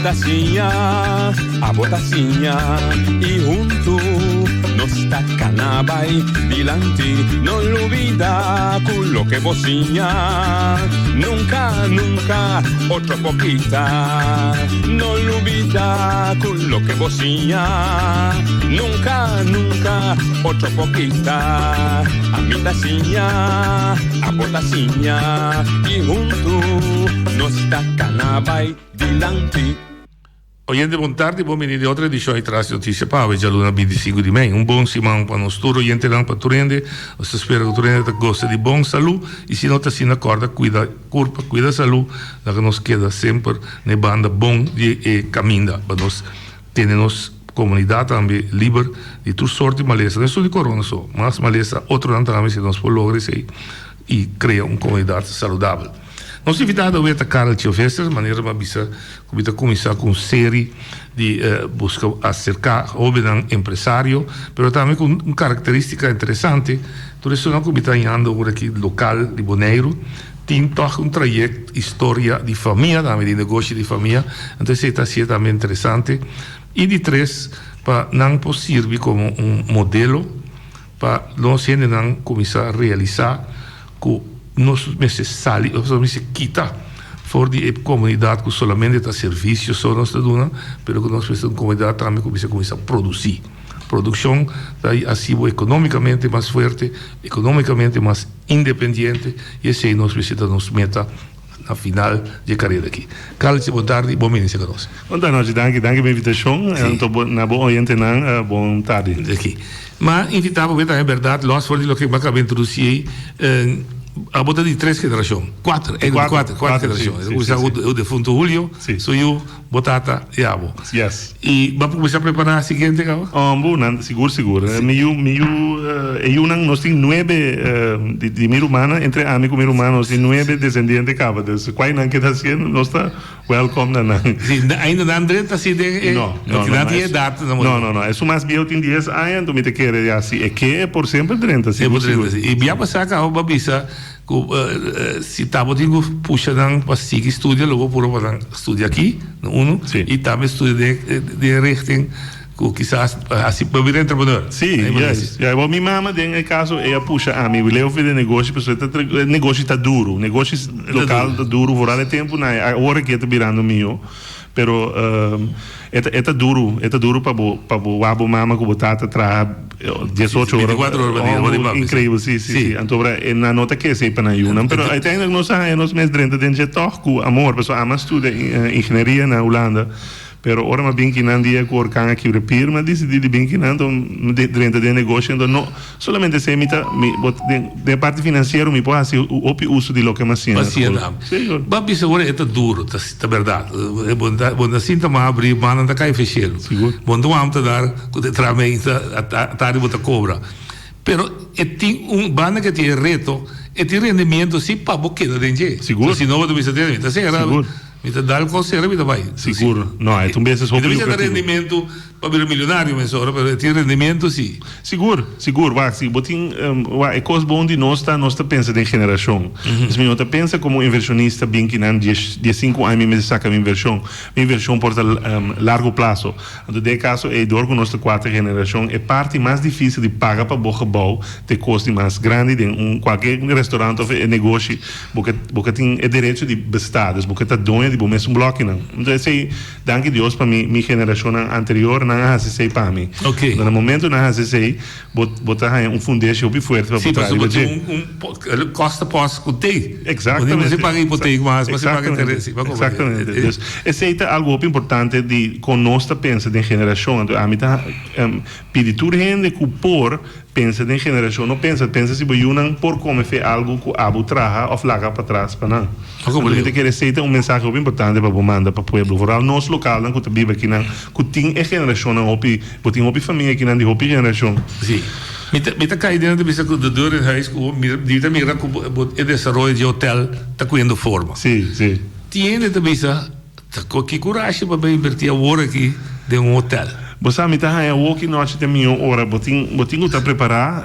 Ami ta siña, abo ta siña y hunto nos ta cana bay dilanti. No lubida cu loke bo siña nunca, nunca otro por kita. No lubida cu loke bo siña nunca, nunca otro por kita. Ami ta siña, abo ta siña y hunto nos ta cana bay dilanti. Oyente bon tardi, bon bini den otro edicion di Tras di Noticia pa awe djaluna 25 di mei. Un bon siman pa nos tur oyentenan, pa tur hende. Nos ta spera ku tur hende ta gosa di bon salu y si no ta asina corda cuida curpa, cuida salu, laga nos keda semper na e banda bon di e caminda pa nos tene nos comunidad tambe liber di tur sort di malesa, no esun di corona so, mas malesa otronan tambe si nos por logra esey y crea un comunidad saludabel. Nos invitado awe ta Karel Tjio-Visser, manera mi a bisa ku mi ta kuminsá ku un seri di buska aserká hóbennan empresario, pero tambe ku un karakterístika interesante, tur esunnan ku mi ta hañando awor aki lokal di Boneiru tin tòg un trayekt, historia di famia tambe, di negoshi di famia, anto esei ta hasié tambe interesante. I di tres, pa nan por sirbi komo un modelo pa nos hendenan kuminsá realisá ku nos mester sali of nos mester kita for di e komunidat ku solamente ta servisio so nos ta duna, pero ku nos mester un komunidat tambe ku mester kuminsá produsí. Produkshon ta hasi bo ekonomikamente mas fuerte, ekonomikamente mas independiente i esei nos mester ta nos meta na final di e karera aki. Carlitje bon tardi, bon bini serka nos. Bon tardi, danki, danki pa e invitashon. Anto na bo oyentenan bon tardi. Aki. M'a invitá bo ta bèrdat lòs for di loke m'a kaba introdusí ei, abo ta di tres generashon, kuater, eigenlijk kuater, kuater generashon. E ta kuminsá ku e defuntu Julio, su yu, bo tata i abo. I bo a kuminsá prepará siguiente kaba? Bo, nan, sigur, sigur. Mi yu, mi yu, e yunan, nos tin nuebe di mi rumannan, entre ami ku mi ruman nos tin nuebe desendiente kaba. Dus kuai nan keda hasiendo nos ta. Welkom na nan. Si, ainda nan drenta si den e. No, no, no. Nan tin edat. No, no, no. Esun mas bieu tin dies aña, anto mi ta kere ya si e ke e por semper drenta, sigur, sigur. E por drenta, si. I bia pasá kaba bo a bisa ku si tabatin ku pusha nan pa sigui studia lo bo puru pa nan studia aki, na unu, i tambe studia den den richting Ku kisas hasi pa bira entrepreneur. Sí, juist. Ja, bo mi mama den e kaso e a pusha ami wi leu fi den negoshi pasobra e ta negoshi ta duru. Negoshi lokal ta duru vooral e tempu nan awor aki e ta birando mihó. Pero e ta e ta duru, e ta duru pa bo pa bo wak bo mama ku bo tata traha diesocho ora. Binticuatro ora pa dia, bo di papia. Increibel, si, si, si. Anto ora nan no ta kese pa nan yunan. Pero uiteindelijk nos a haña nos mes drenta den dje tòg ku amor pasobra ami a studia ingenieria na Hulanda. Pero ora m'a bin kinan dia ku orkan a kibra pir, m'a disidí di bin kinan, anto mi drenta den negoshi, anto no solamente esei mi ta, mi bo den den e parti finansiero mi por hasi hopi uso di loke m'a siña na skol. Sí. Bo a bisa ora e ta duro, ta ta bèrdat. Bo ta bo ta sinta mas abrí, mannan ta kai feshelu. Sigur. Bo no ta wam ta dar ku ta traha meinta atardi bo ta kobra. Pero e tin un banda ku e tin e reto, e tin rendimiento si pa bo keda den dje. Sigur. Si no bo ta bisa tene mi ta sera. Sigur. Mi ta dal kos sera mi ta bai. Sigur. No, e ta un business hopi Mi ta bisa lucrativo. rendimento pa bira millonario mesora, pero e tin rendimento si. Sigur, sigur. Wak, si bo tin, wak, e kos bon di nos ta, nos ta pensa den generashon. Dus mi no ta pensa komo un invershonista bin kinan dies, diesinku aña mi mester saka mi invershon. Mi invershon por ta largo plaso. Anto den e kaso ei, dor ku nos ta kuater generashon, e parti mas difisil di paga pa bo gebou ta e kos di mas grandi den un kualke restaurant òf e negoshi. Bo ke bo ke tin e derecho di besta, dus bo ke ta doño di bo mesun blòkinan. Enton esei, danki Dios pa mi mi generashonnan anterior, nan a hasi esei pa mi. Oké. Na momento nan a hasi esei, bo bo ta haña un fundeshi hopi fuerte pa bo traha riba dje. Sí, pasobra bo tin un un kosta pòs ku tei. Exactamente. Bo no mester paga hipotek mas, bo mester paga interes. Exactamente. Dus esei ta algu hopi importante di kon nos ta pensa den generashon. Anto ami ta pidi tur hende ku por Pensa den generashon, no pensa, pensa si bo yunan por kome fe algu ku abo traha òf laga patras pa nan. Anto mi ta kere esei ta un mensahe hopi importante pa bo manda pa pueblo, vooral nos lokalnan ku ta biba akinan, ku tin e generashonnan hopi, bo tin hopi famia akinan di hopi generashon. Si. Mi ta, mi ta kai den ta bisa ku de deur in huis ku mi ta mira ku bo e desaroyo di hotel ta kuyendo forma. Si, si. Tin hende ta bisa, Ta ku ki kurashi pa bai invertí awor aki den un hotel? Bo sa mi ta haña woki nochi te mihó ora bo tin bo tin ku ta prepará.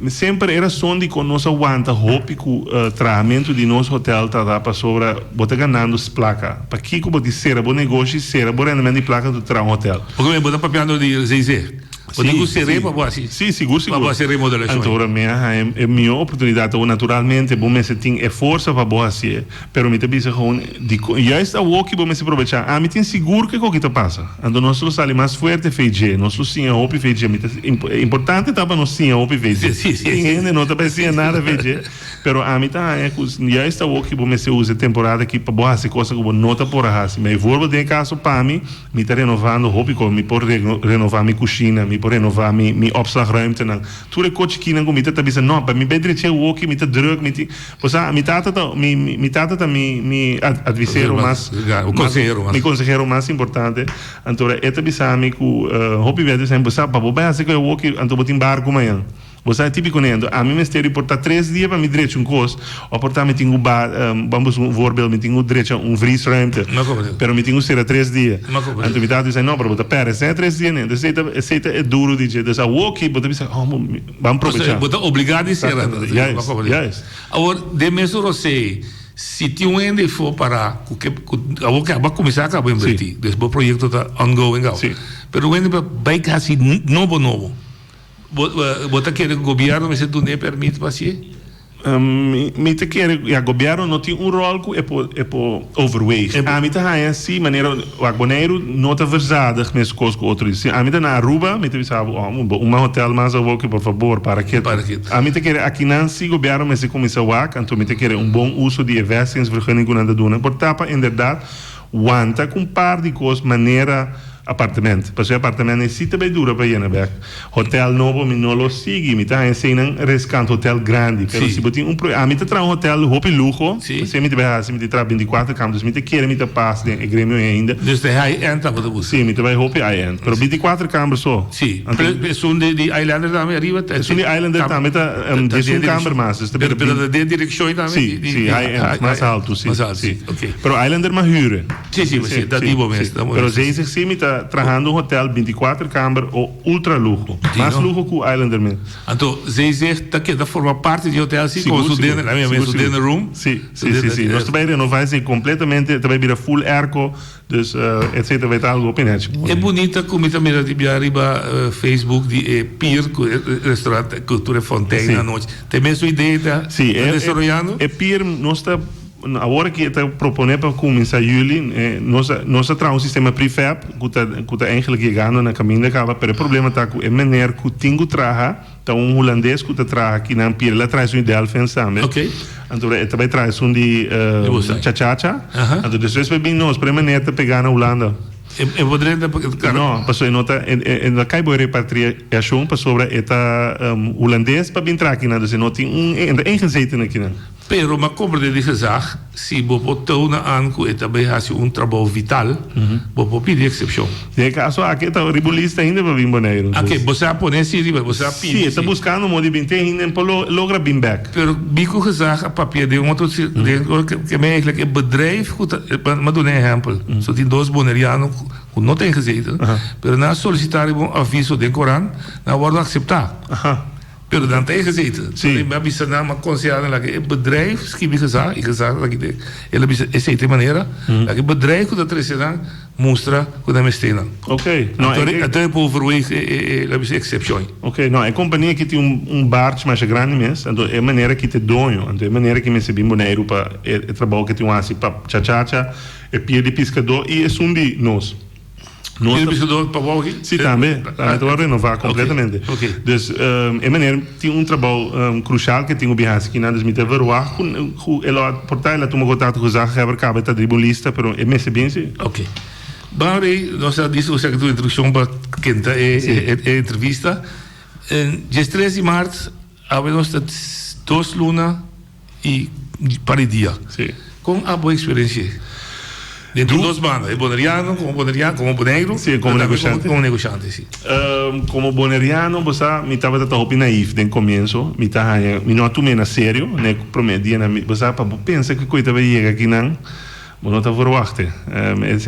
Semper e rason di kon nos a wanta hopi ku trahamentu di nos hotel ta ta pasobra bo ta ganando plaka. Pakiko bo tin sera bo negoshi, sera bo rendement di plaka tu traha un hotel? Oke, bo ta papiando di Zeezicht. Bo tin ku ser'é pa bo hasi. Sí, sigur, sigur. Pa bo hasi remodelashon. Anto ora mi a haña e mihó oportunidat awor naturalmente bo mester tin e forsa pa bo hasié. Pero mi ta bisa gewoon di juist awor ki bo mester probechá. Ami tin sigur ke koki ta pasa. Anto nos lo sali mas fuerte fei dje. Nos lo siña hopi fei dje. Mi ta importante ta pa nos siña hopi fei dje. Tin hende no ta bai siña nada fei dje. Pero ami ta haña ku juist awor ki bo mester usa e temporada aki pa bo hasi kosnan ku bo no ta por a hasi. Bijvoorbeeld den e kaso pa mi. Mi ta renovando hopi kos. Mi por renova mi kushina, mi por renova mi mi opslagruimtenan. Tur e kos chikinan ku mi ta ta bisa, no, pa mi bai drecha e woki, mi ta druk, mi tin. Bo sa, mi tata ta mi mi tata ta mi mi advisero mas mi konsehero mas importante. Anto e ta bisa mi ku hopi bes ta bisa mi, bo sa, pa bo bai hasi ku e woki, anto bo tin barku mañan. Bo sa e típiko ne? Anto ami mester di por ta tres dia pa mi drecha un kos, o por ta mi tin ku ba, ban busca un voorbeeld, mi tin ku drecha un vriesruimte, pero mi tin ku sera tres dia. Anto mi tata bisa, no, pero bo ta perde esei tres dia ne. Entonces esei ta, esei ta e duro di dje. Dus awoki bo ta bisa, oh, ban probecha. Bo ta obligá di sera. Juist, juist. Awor, den mesun rosei, si tin un hende for para ku ke, ku awor ke abo a kuminsá kaba invertí, dus bo proyekto ta ongoing awo. Pero un hende pa bai hasi nobo nobo. Bo ta kere ku gobièrnu mester dun'é pèrmit pa hasié? Mi ta kere, ya, gobièrnu no tin un ròl ku e por e por overweeg. Ami ta haña si manera wak Boneiru no ta verzadig meskos ku otro. Si ami ta na Aruba mi ta bisa bo, oh, un hotel mas awoki por fabor para ketu. Ami ta kere akinan si gobièrnu mester kuminsá wak, anto mi ta kere un bon uso di e vestigingsvergunning ku nan ta duna por ta pa inderdat wanta ku un par di kos manera Apartement. Pasobra e apartement ei si ta bay dura pa yena bek. Hotel nobo mi no lo sigui. Mi ta haña eseinan riskant hotel grandi. Pero si bo tin un pro ami ta traha un hotel hopi luho. Esei mi ta bay haci. Mi ta traha binticuater kamer. Dus mi ta kere mi ta pas den e gremio ei ainda. Dus ta high end ta bo ta busca? Si, mi ta bay hopi high end. Pero binticuater kamer so. Si. Pero esun di Islander tambe ariba ta. Esun di Islander tambe ta diesun kamer mas. Dus ta bira Pero ta den direccion tambe? Si, si. High end. Mas alto, si. Mas alto, si. Ok. Pero Islander mas hure. Sí, sí, sí, ta di bo mes. Pero Zeezicht sí mi ta trahando un hotel binticuater kamber o ultra luho. Mas luho ku Islander mes. Anto Zeezicht ta keda forma parti di hotel sí, komo su dinner, su dinner room? Sí, sí, sí, sí. Nos ta bai renova esei completamente, ta bai bira full airco, dus esei ta bai ta algo hopi nechi. E bunita ku mi ta mira di bia riba Facebook di e pier ku e restaurant ku tur e fontein anochi. Ta e mesun idea ta desaroyando? E pier nos ta. Awor aki e ta proponé pa kuminsá yüli. Nos a nos a traha un sistema prefab ku ta ku ta eigenlijk yegando na kaminda kaba, pero e problema ta ku e meneer ku tin ku traha ta un hulandes ku ta traha akinan pira. El a traha esun di Delfins tambe. Anto e ta bai traha esun di Chachacha. Anto despues bai bin nos, pero e meneer ta pegá na Hulanda. E por drenta No, pasobra e no ta e no ta kai bo e repatriashon pasobra e ta hulandes pa bin traha akinan, dus e no tin un e no ta ingezeten akinan. Pero m'a comprende di gezag, si bo por touna an cu e ta bay haci un trabou vital, bo por pidi excepcion. Den e caso aki e ta riba un lista ainda pa bin Boneiru. Oké, bo sa pone si riba, bo sa pidi si. Si, e ta buscando modo di bin, te ainda e por logra bin bek. Pero mi cu gezag a papia den otro, den ke men eigenlijk e bedrijf cu ta, m'a duna e ehempel, so tin dos Boneriano cu no ta ingezeten, pero nan a solicita riba un aviso den corant, nan a wordo acepta. Pero nan ta ingezeten. Sí. Mi a bisa nan, mi a conseha nan laga e bedrijf skibi gezag, y gezag ta kite, el a bisa esey ta e manera, laga e bedrijf cu ta trece nan mustra cu nan mester nan. Ok. No, Anto e, anto e por overweeg e, e, e, laga bisa excepcion. Ok, no, e compania aki tin un, un barge masha grandi mes, anto e manera ki ta e doño, anto e manera ki mester bin Boneiru pa e, e trabou ke tin hasi pa Chachacha, e pier di piscador y esun di nos. Nos ta pisador pa wou aki? Sí, tambe. Tambe ta wou renová kompletamente. Oké. Dus e meneer tin un trabou krushal ke tin ku bin hasi kinan. Dus mi ta verwagt ku ku e lo a por ta el a tuma kontakto ku gezaghebber kaba e ta riba un lista, pero e mester bin sí. Oké. Barry, nos a disi esaki tur instrukshon pa kenta e e entrevista. Diestres di mart awe nos ta dos luna. I par di dia. Sí. Kon abo eksperensi'é? Den tur dos banda, e boneriano komo boneriano, komo Boneiru, Sí, komo negoshante. Komo negoshante, sí. Komo boneriano, bo sa, mi tabata ta hopi naïf den komienso. Mi ta haña, mi no a tum'é na serio, ne promé dianan. Mi, bo sa, pa bo pensa ku koe ta bai yega akinan. Bo no ta verwachté.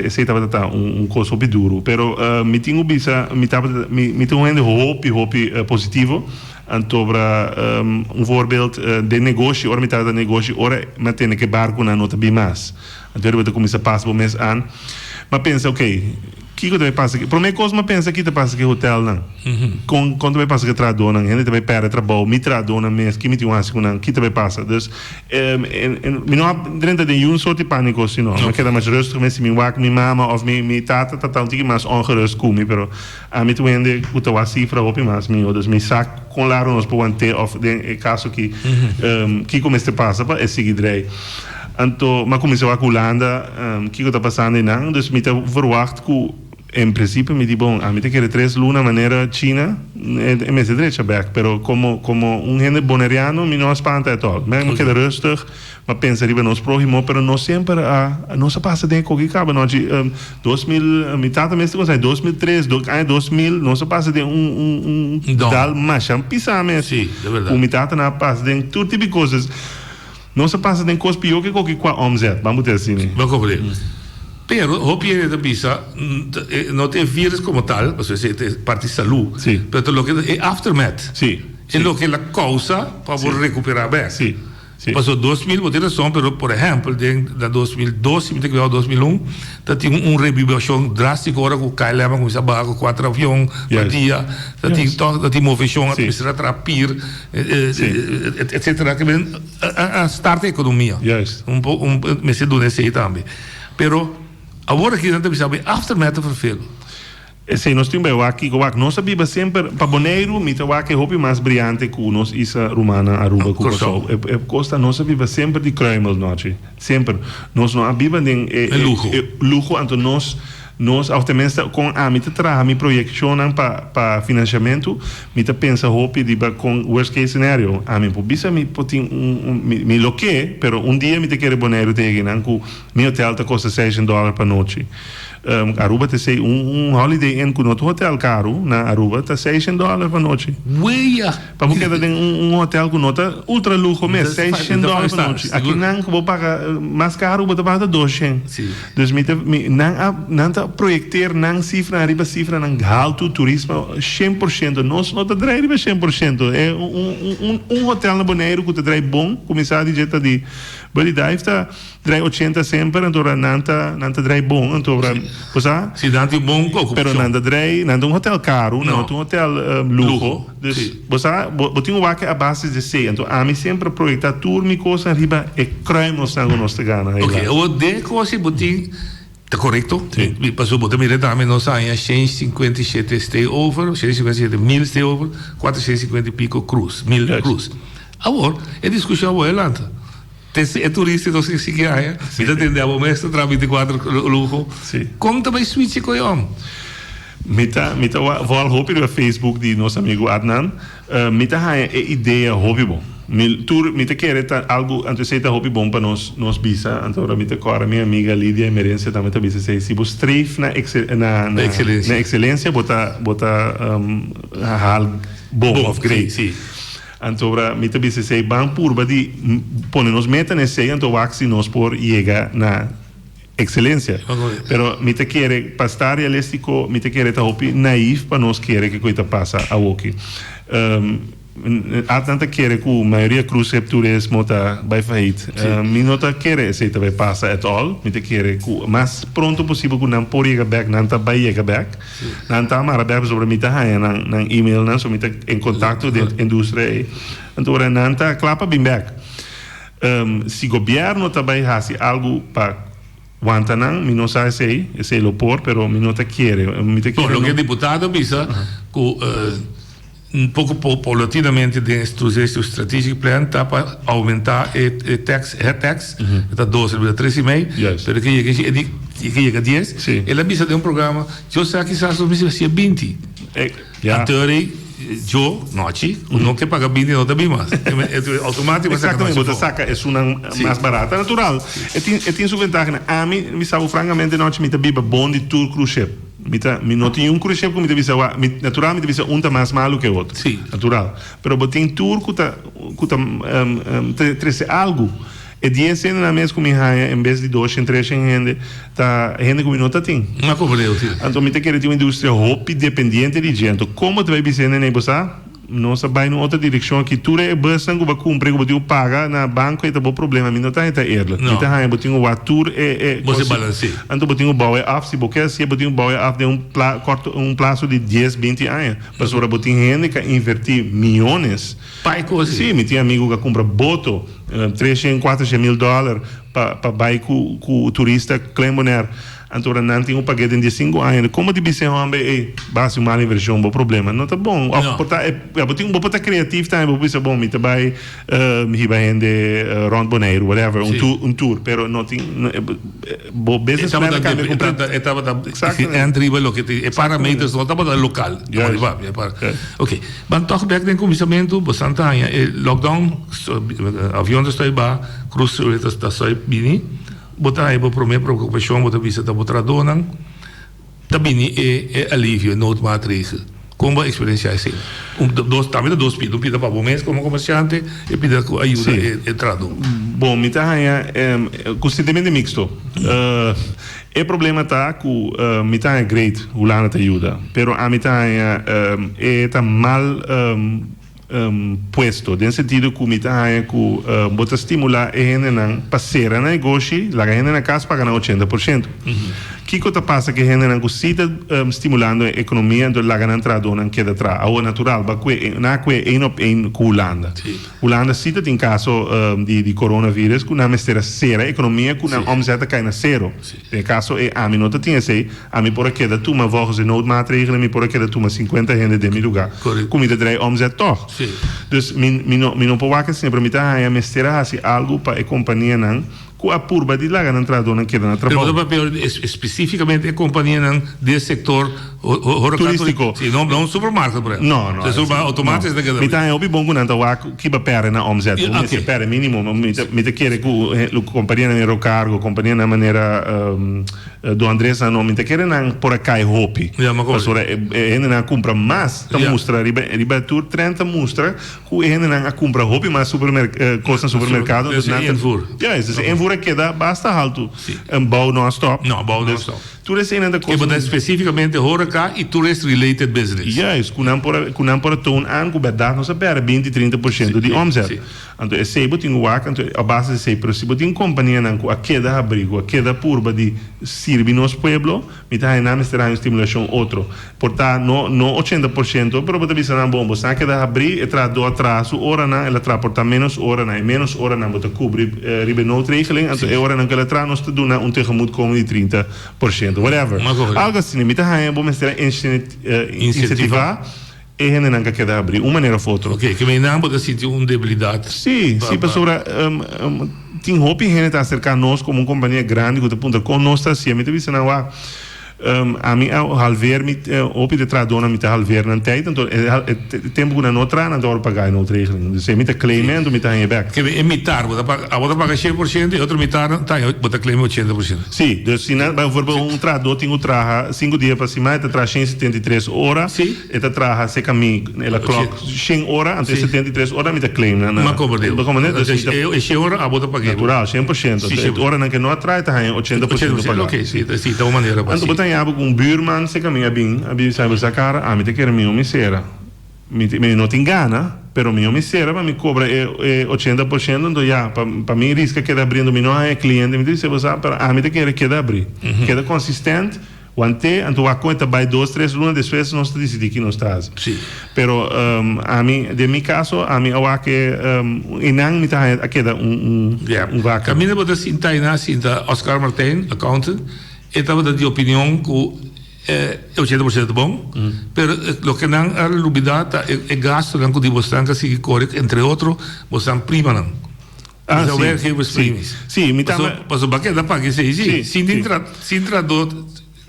Esei tabata ta un kos hopi duru. Pero mi tin ku bisa, mi tabata, mi ta un hende hopi, hopi positivo. Antobra un voorbeeld, den negoshi, ora mi tabata negoshi, ora mi a tende ku e barkunan no ta bin mas. Anto bo ta kuminsá pas bo mes an. Mi a pensa, oké, kiko ta bai pasa aki? Promé kos mi a pensa, ki ta pasa ku e hotelnan? Kon kon ta bai pasa ku e trahadónan? Hende ta bai pèrdè trabou, mi trahadónan mes, ki mi tin ku hasi ku nan? Ki ta bai pasa? Dus, mi no a drenta den yun sort di pániko sino mi a keda mas rustig mes. Si mi wak mi mama òf mi mi tata ta ta un tiki mas ongerust ku mi, pero ami ta un hende ku ta wak sifra hopi mas mihó. Dus mi sa kon largu nos por want'é òf den e kaso aki kiko mester pasa pa e sigui drei. Anto mi a kuminsá wak Hulanda kiko ta pasando einan. Dus mi ta verwagt ku en prinsipio mi di bon ami ta kere tres luna manera China e mester drecha bek. Pero komo komo un hende boneriano mi no a spanta etòl. Mi a keda rustig, mi a pensa riba nos próhimo pero nos semper a nos a pasa den e koki kaba nochi. 2000 mi tata mes ta konsa 2003 aña 2000 nos a pasa den un un dal masha pisa mes. Ku mi tata nan a pasa den tur tipo di kos. Nos a pasa den kos pió ke koki kua omzet, ban bo te asina. Bo komprende. Pero hopi hende ta bisa, no ta e virus komo tal, pasobra esei ta e parti salú, pero ta loke e aftermath. E loke el a kousa pa bo rekuperá bèk. Pasobra 2000, bo tin rason, pero por ehèmpel den na 2002, si mi ta ekivoká, 2001, ta tin un rebibashon drástiko ora ku KLM a kuminsá baha ku kuater avion pa dia, ta tin tòg ta tin moveshon, a kuminsá traha pir. Etcetera ke men a start e ekonomia. Juist. Un po un mester duna esei tambe. Pero awor aki nan ta bisa bo e aftermath ta verveel. Esei nos tin bai wak kiko wak. Nos a biba semper pa Boneiru mi ta wak e hopi mas briante ku nos isla rumannan Aruba ku Kòrsou. E kos ta nos a biba semper di kruimel nochi. Semper. Nos no a biba den e E luho. e luho anto nos Nos, òf tenminste kon ami ta traha mi proyekshonnan pa pa finansiamentu, mi ta pensa hopi riba kon worst case scenario. Ami por bisa mi por tin un un mi mi lo ke, pero un dia mi ta kere Boneiru ta yega einan ku mi hotel ta kosta seishent dòler pa nochi. Aruba ta esei un un Holiday Inn ku no ta un hotel karu na Aruba ta seishent dòler pa nochi. Wea! Pa bo keda den un hotel ku no ta ultra luho mes, seishent dòler pa nochi. Aki nan ku bo paga mas karu bo ta paga ta doshent. Dus mi ta, mi, nan a, nan ta proyekteer nan sifranan riba sifranan haltu, turismo shen por shento. Nos no ta drai riba shen por shento. E un, un, un hotel na Boneiru ku ta drai bon, kuminsá di dje ta di Buddy Dive ta. Drai ochenta semper, anto ora nan ta, nan ta drai bon, anto ora, bo sa? Si, nan tin bon okupashon. Pero nan ta drai, nan ta un hotel karu, nan no ta un hotel luho. Dus, bo sa, bo, bo tin un wak a base di esei. Anto ami semper a proyektá tur mi kosnan riba e kruimelnan ku nos ta gana helaas. Oke, awor den e kos ei bo tin, ta korekto? Si. Pasobra bo ta mira tambe nos a haña 157 stay over, 157 mil stay over, 450 i piko cruise, mil cruise. Awor, e diskushon awor e lanta. Te si e turista nos ke sigui aña, mi ta tende abo mes ta traha binticuatro luho. Kon ta bai switch e koe om? Mi ta mi ta volg hopi riba Facebook di nos amigu Adnan. Mi ta haña e idea hopi bon. Mi tur mi ta kere ta algu anto esei ta hopi bon pa nos nos bisa. Anto ora mi ta kòrda mi amiga Lidia Emerencia tambe ta bisa esei, si bo streef na na na na excelencia bo ta bo ta haal bon of great. Anto ora mi ta bisa esei, ban purba di pone nos meta na esei, anto wak si nos por yega na excelencia. Pero mi ta kere, pa sta realistico, mi ta kere ta hopi naif pa nos kere ke koe ta pasa awoki. Adnan ta kere ku mayoria cruise ship turismo ta bai fahiet. Mi no ta kere esei ta bai pasa at all. Mi ta kere ku mas pronto posibel ku nan por yega bek, nan ta bai yega bek. Nan ta mara bek pasobra mi ta haña nan nan emailnan, so mi ta en kontakto den industria ei. Anto ora nan ta kla pa bin bek. Si gobièrnu ta bai hasi algu pa wanta nan, mi no sa esei, esei lo por, pero mi no ta kere. Mi ta kere. Loke diputado a bisa ku Un poko paulatinamente den e strategic plan ta pa aumenta e tax, head tax, e ta dos, el bira tres i mei, pero e ke yega e di e ke yega dies. El a bisa den un programa, yo sa kisas nos mester hacia binti. Anto ora yo, nochi, ku no ke paga binti no ta bin mas. Automatiko bo saka Exactamente, bo ta saka esunnan mas barata. Natural, e tin e tin su ventahanan. Ami, mi sa bo francamente nochi mi ta biba bon di tur cruise ship. Mi ta, mi no tin un cruise ku mi ta bisa wa, mi, natural mi ta bisa un ta mas malu ke otro. Sí. Natural. Pero bo tin tur ku ta, ku ta trese algu. E dies hendenan mes ku mi haña en bes di doshen, treshen hende, ta hende ku mi no ta tin. No a komprendé si. Anto mi ta kere tin un industria hopi dependiente di dje. Anto komo ta bai bisa hende nei bo sa? Nos a bai na un otro direkshon aki. Tur e busnan ku bo a kumpra i ku bo tin ku paga na banko e ta bo problema. Mi no ta haña ta eerlijk. Mi ta haña bo tin ku wak tur e e Bo se balansé. Anto bo tin ku bou e af. Si bo ke hasié bo tin ku bou e af den un pla korto un plaso di dies, binti aña. Pasobra bo tin hende ku a invertí miyones. Pa e kos ei. Sí, mi tin amigu ku a kumpra boto, treshen, kuatershen mil dòler pa pa bai ku ku turista Klein Bonaire. Anto ora nan tin un paket den diesinku aña, komo di bisa e hòmber ei, bo a hasi un mal invershon, bo problema no ta bon. Òf por ta e, ya bo tin, bo por ta kreatif tambe, bo por bisa bon mi ta bai hiba hende rònt Boneiru, whatever, un tour, un tour, pero no tin, bo business plan a kambia kompleto. E tabata, e tabata end riba loke tin, e parameters no tabata lokal. Oké, ban tòg bèk den kuminsamentu, bo san ta haña e lockdown, avion ta stoi ba, krus ta stoi bini. Bo ta haña bo promé preokupashon, bo ta bisa ta bo trahadónan ta bini e e alivio, e noodmaatregel. Kon bo a eksperensiá esei? Un dos tambe ta dos pida, un pida pa bo mes komo komersiante e pida ku a yuda e e trahadó. Bon, mi ta haña ku sentimentu miksto. E problema ta ku mi ta haña great Hulanda ta yuda, pero ami ta haña e ta mal. Puesto, den sentido ku mi ta haña ku bo ta stimulá e hendenan pa sera nan negoshi, laga hende na kas paga nan 80%. Kiko ta pasa ku e hendenan ku si ta stimulando e ekonomia anto laga nan trahadónan keda traha? Awor natural, ba kue, nan a kue één op één ku Hulanda. Hulanda si ta tin kaso di coronavirus ku nan mester a sera e ekonomia ku nan omzet a kai na sero. Den e kaso ei ami no ta tin esei. Ami por a keda tuma volgens de noodmaatregelen mi por a keda tuma 50 hende den mi lugar. Correcto. Ku mi ta drei omzet tòg. Sí. Dus mi mi no mi no por wak asina pero mi ta haña mester a hasi algu pa e kompanianan ku a purba di laga nan trahadónan keda na Pero trabou. bo ta papia espesífikamente e kompanianan den sektor horeca Turístiko. Sí, no no un supermarket por ehempel. No, no. E supermarket outomatisch ta keda Mi ta haña hopi bon ku nan ta wak kiba pèrdè nan omzet. Ja, Bo mester oké. pèrdè mínimo. Mi ta mi ta kere ku kompanianan Aerocargo, kompanianan manera Don Andres nan no mi ta kere nan por a kai hopi. Ja, ma Pasobra e e hendenan a kumpra mas ta Ja. mustra riba riba tur trend ta mustra ku e hendenan a kumpra hopi mas supermer kos na supermerkado Dus dus nan e ta invoer. Juist, dus e invoer a keda basta haltu. Si. En bou no a stop. No, bou no a Dus stop. tur eseinan ta E kos bo ta spesífikamente horeca i tourist related business. Juist, ku nan por a ku nan por a toon aan ku bèrdat nos a pèrdè binti 30% di Si, omzet. si. Anto esei bo tin ku wak anto a base di esei, pero si bo tin kompanianan ku a keda habrí, ku a keda purba di sirbi nos pueblo, mi ta haña nan mester haña un stimulashon otro. Por ta no no 80%, pero bo ta bisa nan, bon, bo sa keda habrí, e trahadó a traha su oranan, el a traha por ta ménos oranan, e ménos oranan bo ta kubri riba e noodregeling, anto e oranan ku el a traha nos ta duna un tegemoetkoming di 30%, whatever. Algo asina. Mi ta haña bo mester a insentivá. E hendenan ka keda habrí un manera of otro. Oké, ke meinan bo ta sinti un debilidat? Sí, sí, pasobra tin hopi hende ta aserká nos komo un kompania grandi ku ta puntra kon nos ta hasié. Mi ta bisa nan, wak, ami a halveer mi, hopi di e trahadónan mi ta halveer nan tijd, anto e tempu ku nan no traha nan ta wòrdu pagá e noodregeling. Dus mi ta claim anto mi ta haña bèk. Ke e mitar bo ta paga, abo ta paga 100% e otro mitar ta haña, bo ta claim 80%. Sí, dus si nan, bijvoorbeeld un trahadó tin ku traha sinku dia pa siman, e ta traha 173 ora. Sí. E ta traha cerca mi, el a klok shen ora, anto e 73 ora mi ta claim na. Ma comprende. Bo comprende? Dus mi ta. E shen ora abo ta paga. Natural, 100%. Si, E oranan ke no a traha e ta haña 80% paga. Ok, si, si, ta un manera pa Anto bo ta haña abo ku un buurman cerca mi a bin, a bin bisa mi, sa cara, ami ta kere mi sera. Mi mi no tin gana, pero mi mi sera pa mi cobra e e 80%, anto ya, pa pa mi risca keda abriendo, mi no haña cliente, mi ta bisa bo sa, pero ami ta kere keda abri. Keda consistent. Wante, anto wak kon e ta bai dos, tres luna despues nos ta disidí ki nos ta hasi. Sí. Pero ami, den mi kaso, ami a wak e einan mi ta haña a keda un un Ja. un vaka. Kaminda bo ta sinta einan sinta Oscar Martijn, accountant, e tabata di opinion ku e 80% ta bon, pero loke nan a lubida ta e gastunan ku di bosnan ta sigui kore, entre otro bosnan primanan. Ah, Sa sí. werkgeverspremies. Sí, sí, mi Paso, tambe. paso ba keda paga esei, sí. Sí, Sin tin sí. tra, sin trahadó,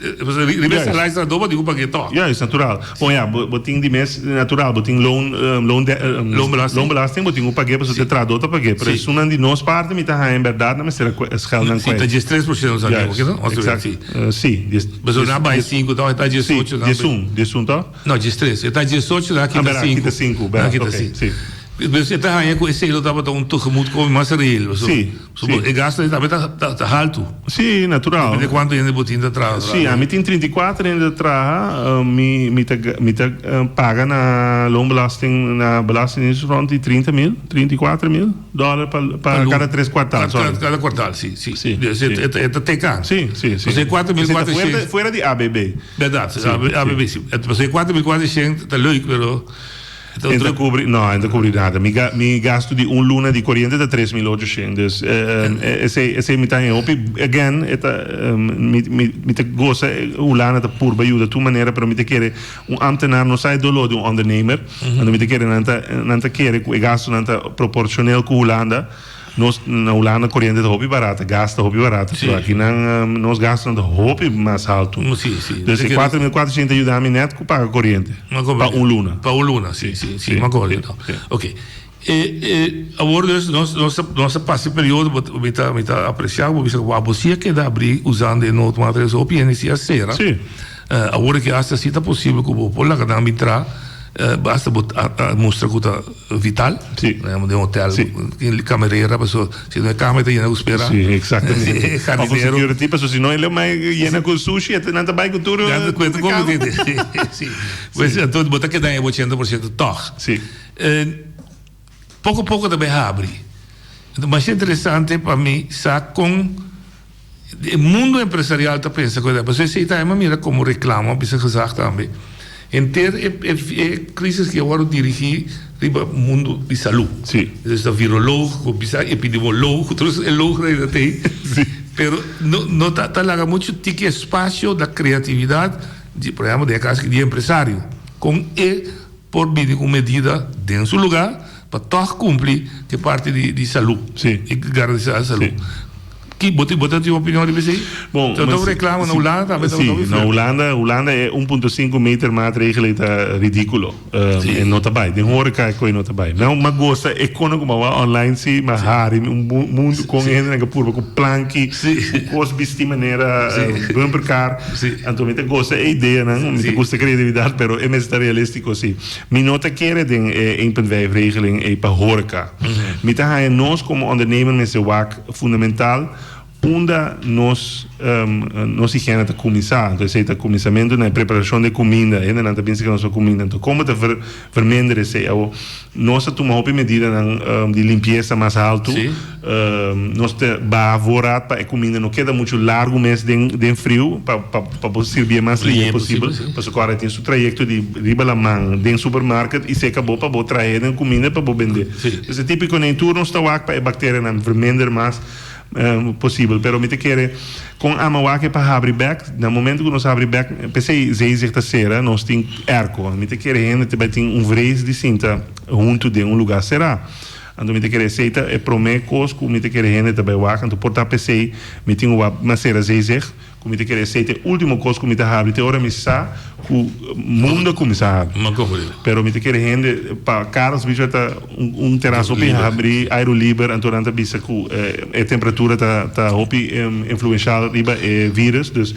eh, paso riba e Juist. salaris trahadó bo tin ku paga e tòg. Juist, natural. Bon ya, bo, bo tin di mes natural, bo tin loon, eh, loon de, eh, Loonbelasting. loonbelasting, bo tin ku pag'é pasobra Sí. e trahadó ta pag'é. Pero Sí. esunnan di nos parti mi ta haña en bèrdat nan mester a kue, skèl nan Sí, ta kue. 13% nos a Juist, digo, no? exact. Sí. Eh, sí, dies, Pasobra dies, nan a bai dies, sinku tòg, e ta sí, 18, nan a bai. 11, 11 tòg? No, 13. E ta 18, nan a Ah, kita bèrdat, sinku. kita sinku, Nan a bèrdat, kita ok, sinku. sí. Dus e ta haña ku esei lo tabata un tegemoetkoming mas reëel. Sí, sí. E gasto ei tambe ta ta haltu. Sí, natural. Depende kuantu hende bo tin ta traha. Sí, ami tin 34 hende ta traha. Mi mi ta mi ta paga na loonbelasting na belastingdienst rond di 30 mil, 34 mil dòler pa pa kada tres kuartal, sorry. Kada kuartal, sí, sí. Sí, Dus e ta e ta teka. Sí, sí, sí. Pasobra e 4400. Fuera di ABB. Bèrdat, ABB sí. Pasobra e 4400 ta leuk, pero. E ta cubri, no, e ta cubri nada. Mi ga, mi gasto di un luna di coriente ta 3800. Dus esey, esey mi ta haña hopi. Again, e ta, mi, mi, mi ta gosa Hulanda ta purba yuda tur manera, pero mi ta kere un ambtenaar no sa e dolor di un ondernemer. Anto mi ta kere nan ta, nan ta kere cu e gastonan ta proporcioneel cu Hulanda. Nos na Hulanda koriente ta hopi barata, gas ta hopi barata, pero aki nan nos gastonan ta hopi mas haltu. Dus e 4400 ta yuda mi net ku paga koriente pa un luna. Pa un luna, si, si, si, mi akorda anto. Oke. Awor dus nos nos a pasa e periodo, mi ta mi ta apresia ku bo bisa ku abo si a keda abri usando e noodmaatregels, hopi hende si a sera. Awor ke asta si ta posibel ku bo por laga nan bin traha, basta bo a mustra ku ta vital. Sí. Den hotel, Sí. kamerera, paso si no e kamer ta yena ku spera. Sí, exactamente. Sí, jardinero. Of un security, paso si no e lo mai yena ku sushi, e nan ta bai ku tur. Nan ta kuenta kon kamer. Sí, sí. Pues anto bo ta keda e 80% tòg. Sí. Poko poko ta bai habri. Masha interesante pa mi sa kon E mundo empresarial ta pensa ku e pasobra esei ta a mira komo reklamo a bisa gezag tambe. Henter e e krisis ki a wòrdu dirigí riba mundo di salú. Sí. Entonces ta viroloog, ku bisa epidemioloog, tur e loognan ei ta tei. Sí. Pero no no ta ta laga muchu tiki espasio na kreatividat di por ehèmpel den e kaso aki di e empresario kon e por bini ku un medida den su lugá pa tòg kumpli ku e parti di salú i garantisá salú. Ki bo bo ta tin un opinion riba esei? Bon, Ta un reklamo na Hulanda tambe ta Sí, na Hulanda, Hulanda e 1.5 meter maatregel ei ta ridíkulo. E no ta bai. Den horeca e koe no ta bai. Nan m'a gosa e kono ku m'a wak online si, m'a hari un mundu kon e hendenan ke purba ku planki, ku kos bisti manera bumperkar. Anto mi ta gosa e ideanan, mi ta gusta creatividad, pero e mester ta realistico si. Mi no ta kere den e 1.5 regeling ei pa horeca. Mi ta haña nos como ondernemer mester wak fundamental unda nos nos higiena ta cuminsa. Anto esei ta cuminsamentu na e preparacion di cuminda. Hendenan ta binse cu nos cuminda. Anto como ta verminder esei? Awo nos a tuma hopi medidanan di limpiesa mas haltu. Nos ta baha voorraad pa e kuminda no keda muchu largu mes den den friu pa pa pa bo sirbié mas lihe posibel. Pasobra ku ora e tin su trayekto di riba laman den supermarket i seka bo pa bo trahe den kuminda pa bo bendé. Pues e tipiko nei tur nos ta wak pa e bakterianan verminder mas posibel. Pero mi ta kere kon ama wak e pa habri bek. Na momento ku nos habri bek p'esei Zeezicht ta sera nos tin airco. Mi ta kere hende ta bai tin un vrees di sinta huntu den un luga será. Anto mi ta kere esei ta e promé kos ku mi ta kere hende ta bai wak. Anto por ta p'esei mi tin wak na sera Zeezicht ku mi ta kere esei ta e último kos ku mi ta habri te ora mi sa ku mundo a kuminsá habri. Pero mi ta kere hende pa Carlos Beach ta un teras hopi habri, airu liber, anto nan ta bisa ku e temperatura ta ta hopi influenshal riba e virus. Dus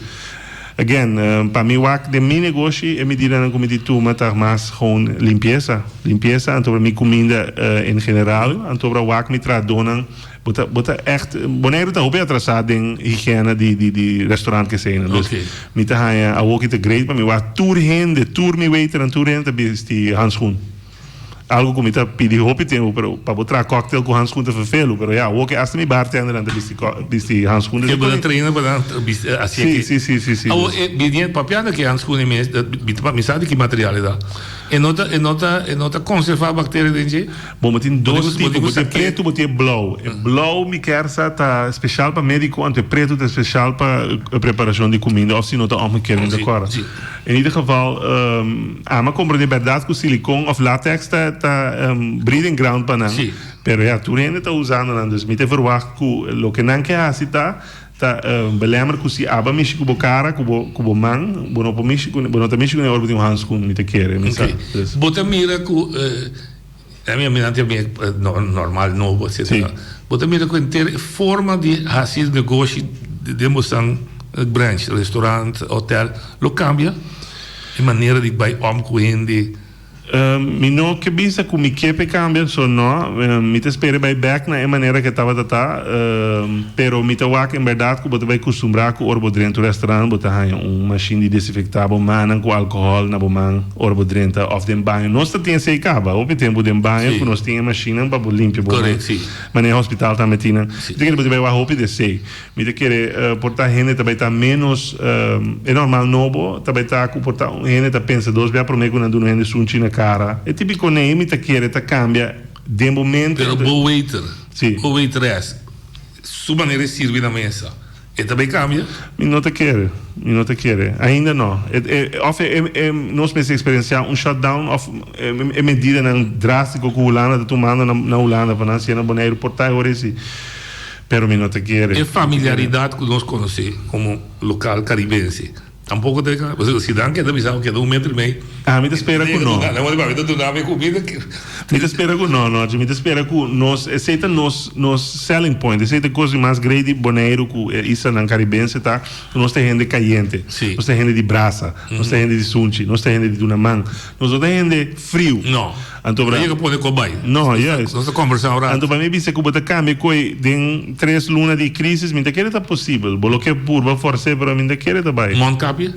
Again, pa mi wak den mi negoshi e medidanan ku mi di tuma ta mas gewoon limpiesa. Limpiesa anto mi kuminda en general, anto wak mi trahadónan bo ta bo ta ègt Boneiru ta hopi atrasá den higiena di di di restaurant keseinan. Dus mi ta haña awoki ta great pa mi wak tur hende, tur mi waiternan, tur hende ta bisti handschoen. Algo ku mi ta pidi hopi tempu, pero pa bo traha cocktail ku handschoen ta vervelu. Pero ya, awor ke asta mi bartendernan ta bisti bisti handschoen. Ke bo ta traina pa nan bisti asi aki? Si, si, si, si. Awor, e bini papiando ke handschoen e mes, mi ta mi sa di ki material e ta. E no ta, e no ta, e no ta konservá bakteria den dje? Bon, bo tin dos tipo, bo tin e pretu, bo tin e blou. E blou mi kier sa ta speshal pa médiko, anto e pretu ta speshal pa preparashon di kuminda òf si no ta òmgekeerd, mi ta kòrda. In ieder geval, ami a comprende berdad cu silicon of latex ta ta breeding ground pa nan. Sí. Pero ya, tur hende ta usando nan, dus mi ta verwacht cu loke nan ke haci ta, ta belemmer cu si aba mishi cu bo cara, cu bo cu bo man, bo no por mishi cu, bo no ta mishi cu ne ora bo tin un handschoen, mi ta kere, mi sa. Oké. Dus. Bo ta mira cu ami a mira antes mi normal nobo etcetera. Sí. Bo ta mira cu henter e forma di haci negoshi den bo san branch, restaurant, hotel, lo cambia? E manera di bay om cu hende. Mi no ke bisa ku mi ke p'e kambia, so no. Mi ta spera e bai bèk na e manera ku e tabata ta. Pero mi ta wak en bèrdat ku bo ta bai kustumbrá ku ora bo drenta un restaurant bo ta haña un mashin di desinfektá bo mannan ku alkohòl na bo man ora bo drenta òf den baño. Nos ta tin esei kaba hopi tempu den baño ku nos tin e mashinnan pa bo limpia bo man. Manera e hospital tambe tin nan. Mi ta kere bo ta bai wak hopi di esei. Mi ta kere por ta hende ta bai ta menos e normal nobo ta bai ta ku por ta un hende ta pensa dos bia prome ku nan duna un hende sunchi na kara. E tipiko nei mi ta kere ta kambia den bo mente. Pero bo waiter o waitress su manera di sirbi na mesa e ta bai kambia? Mi no ta kere, mi no ta kere. Ainda no. E of e nos mester eksperensiá un shutdown of e medidanan drástiko ku Hulanda ta tumando na Hulanda pa nan hasié na Boneiru por ta e ora esei. Pero mi no ta kere. E familiaridad cu nos conoce como local caribense tampoco ta e Pasobra si nan keda bisa bo keda un metro y mei. Ah, mi ta spera cu no. Nan worde papia ta duna mi comida. Mi ta spera cu no, no. Mi ta spera cu nos, esey ta nos, nos selling point. Esey ta e cos di mas grei di Boneiru cu e islanan caribense ta cu nos ta hende cayente. Nos ta hende di brasa. Nos ta hende di sunchi. Nos ta hende di duna man. Nos no ta hende friu. No. Anto bra. Yega pone ko bai. No, juist. Nos ta kombersá un rato. Anto pa mi bisa ku bo ta kambia koi den tres luna di krisis, mi ta kere ta posibel. Bo lo ke purba fors'é, pero mi ta kere ta bai. Mondkapje?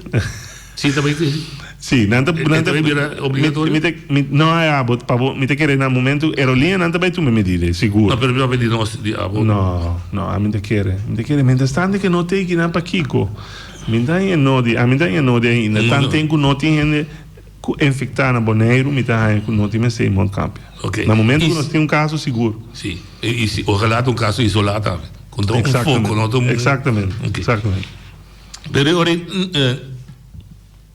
Si ta bai krisi? Si, nan ta, nan ta. E ta bai bira obligatorio? Mi ta, mi, no, ya, bo, pa bo, mi ta kere na momento aerolínea nan ta bai tuma e medida ei, sigur. No, pero mi papia di nos, di abo. No, no, ami ta kere. Mi ta kere. Mientras tanto ke no ta ei kinan pakiko? Mi ta haña nodi, ami ta haña nodi ainda. Tanten ku no tin hende. Ku infektá na Boneiru mi ta haña ku no tin mester mondkapje. Ok. Na momento ku nos tin un kaso sigur. Si. I si ojalá ta un kaso isolá tambe. Ku no ta un foko, no ta un. Exactamente. Ok. Exactamente. Pero e ora ei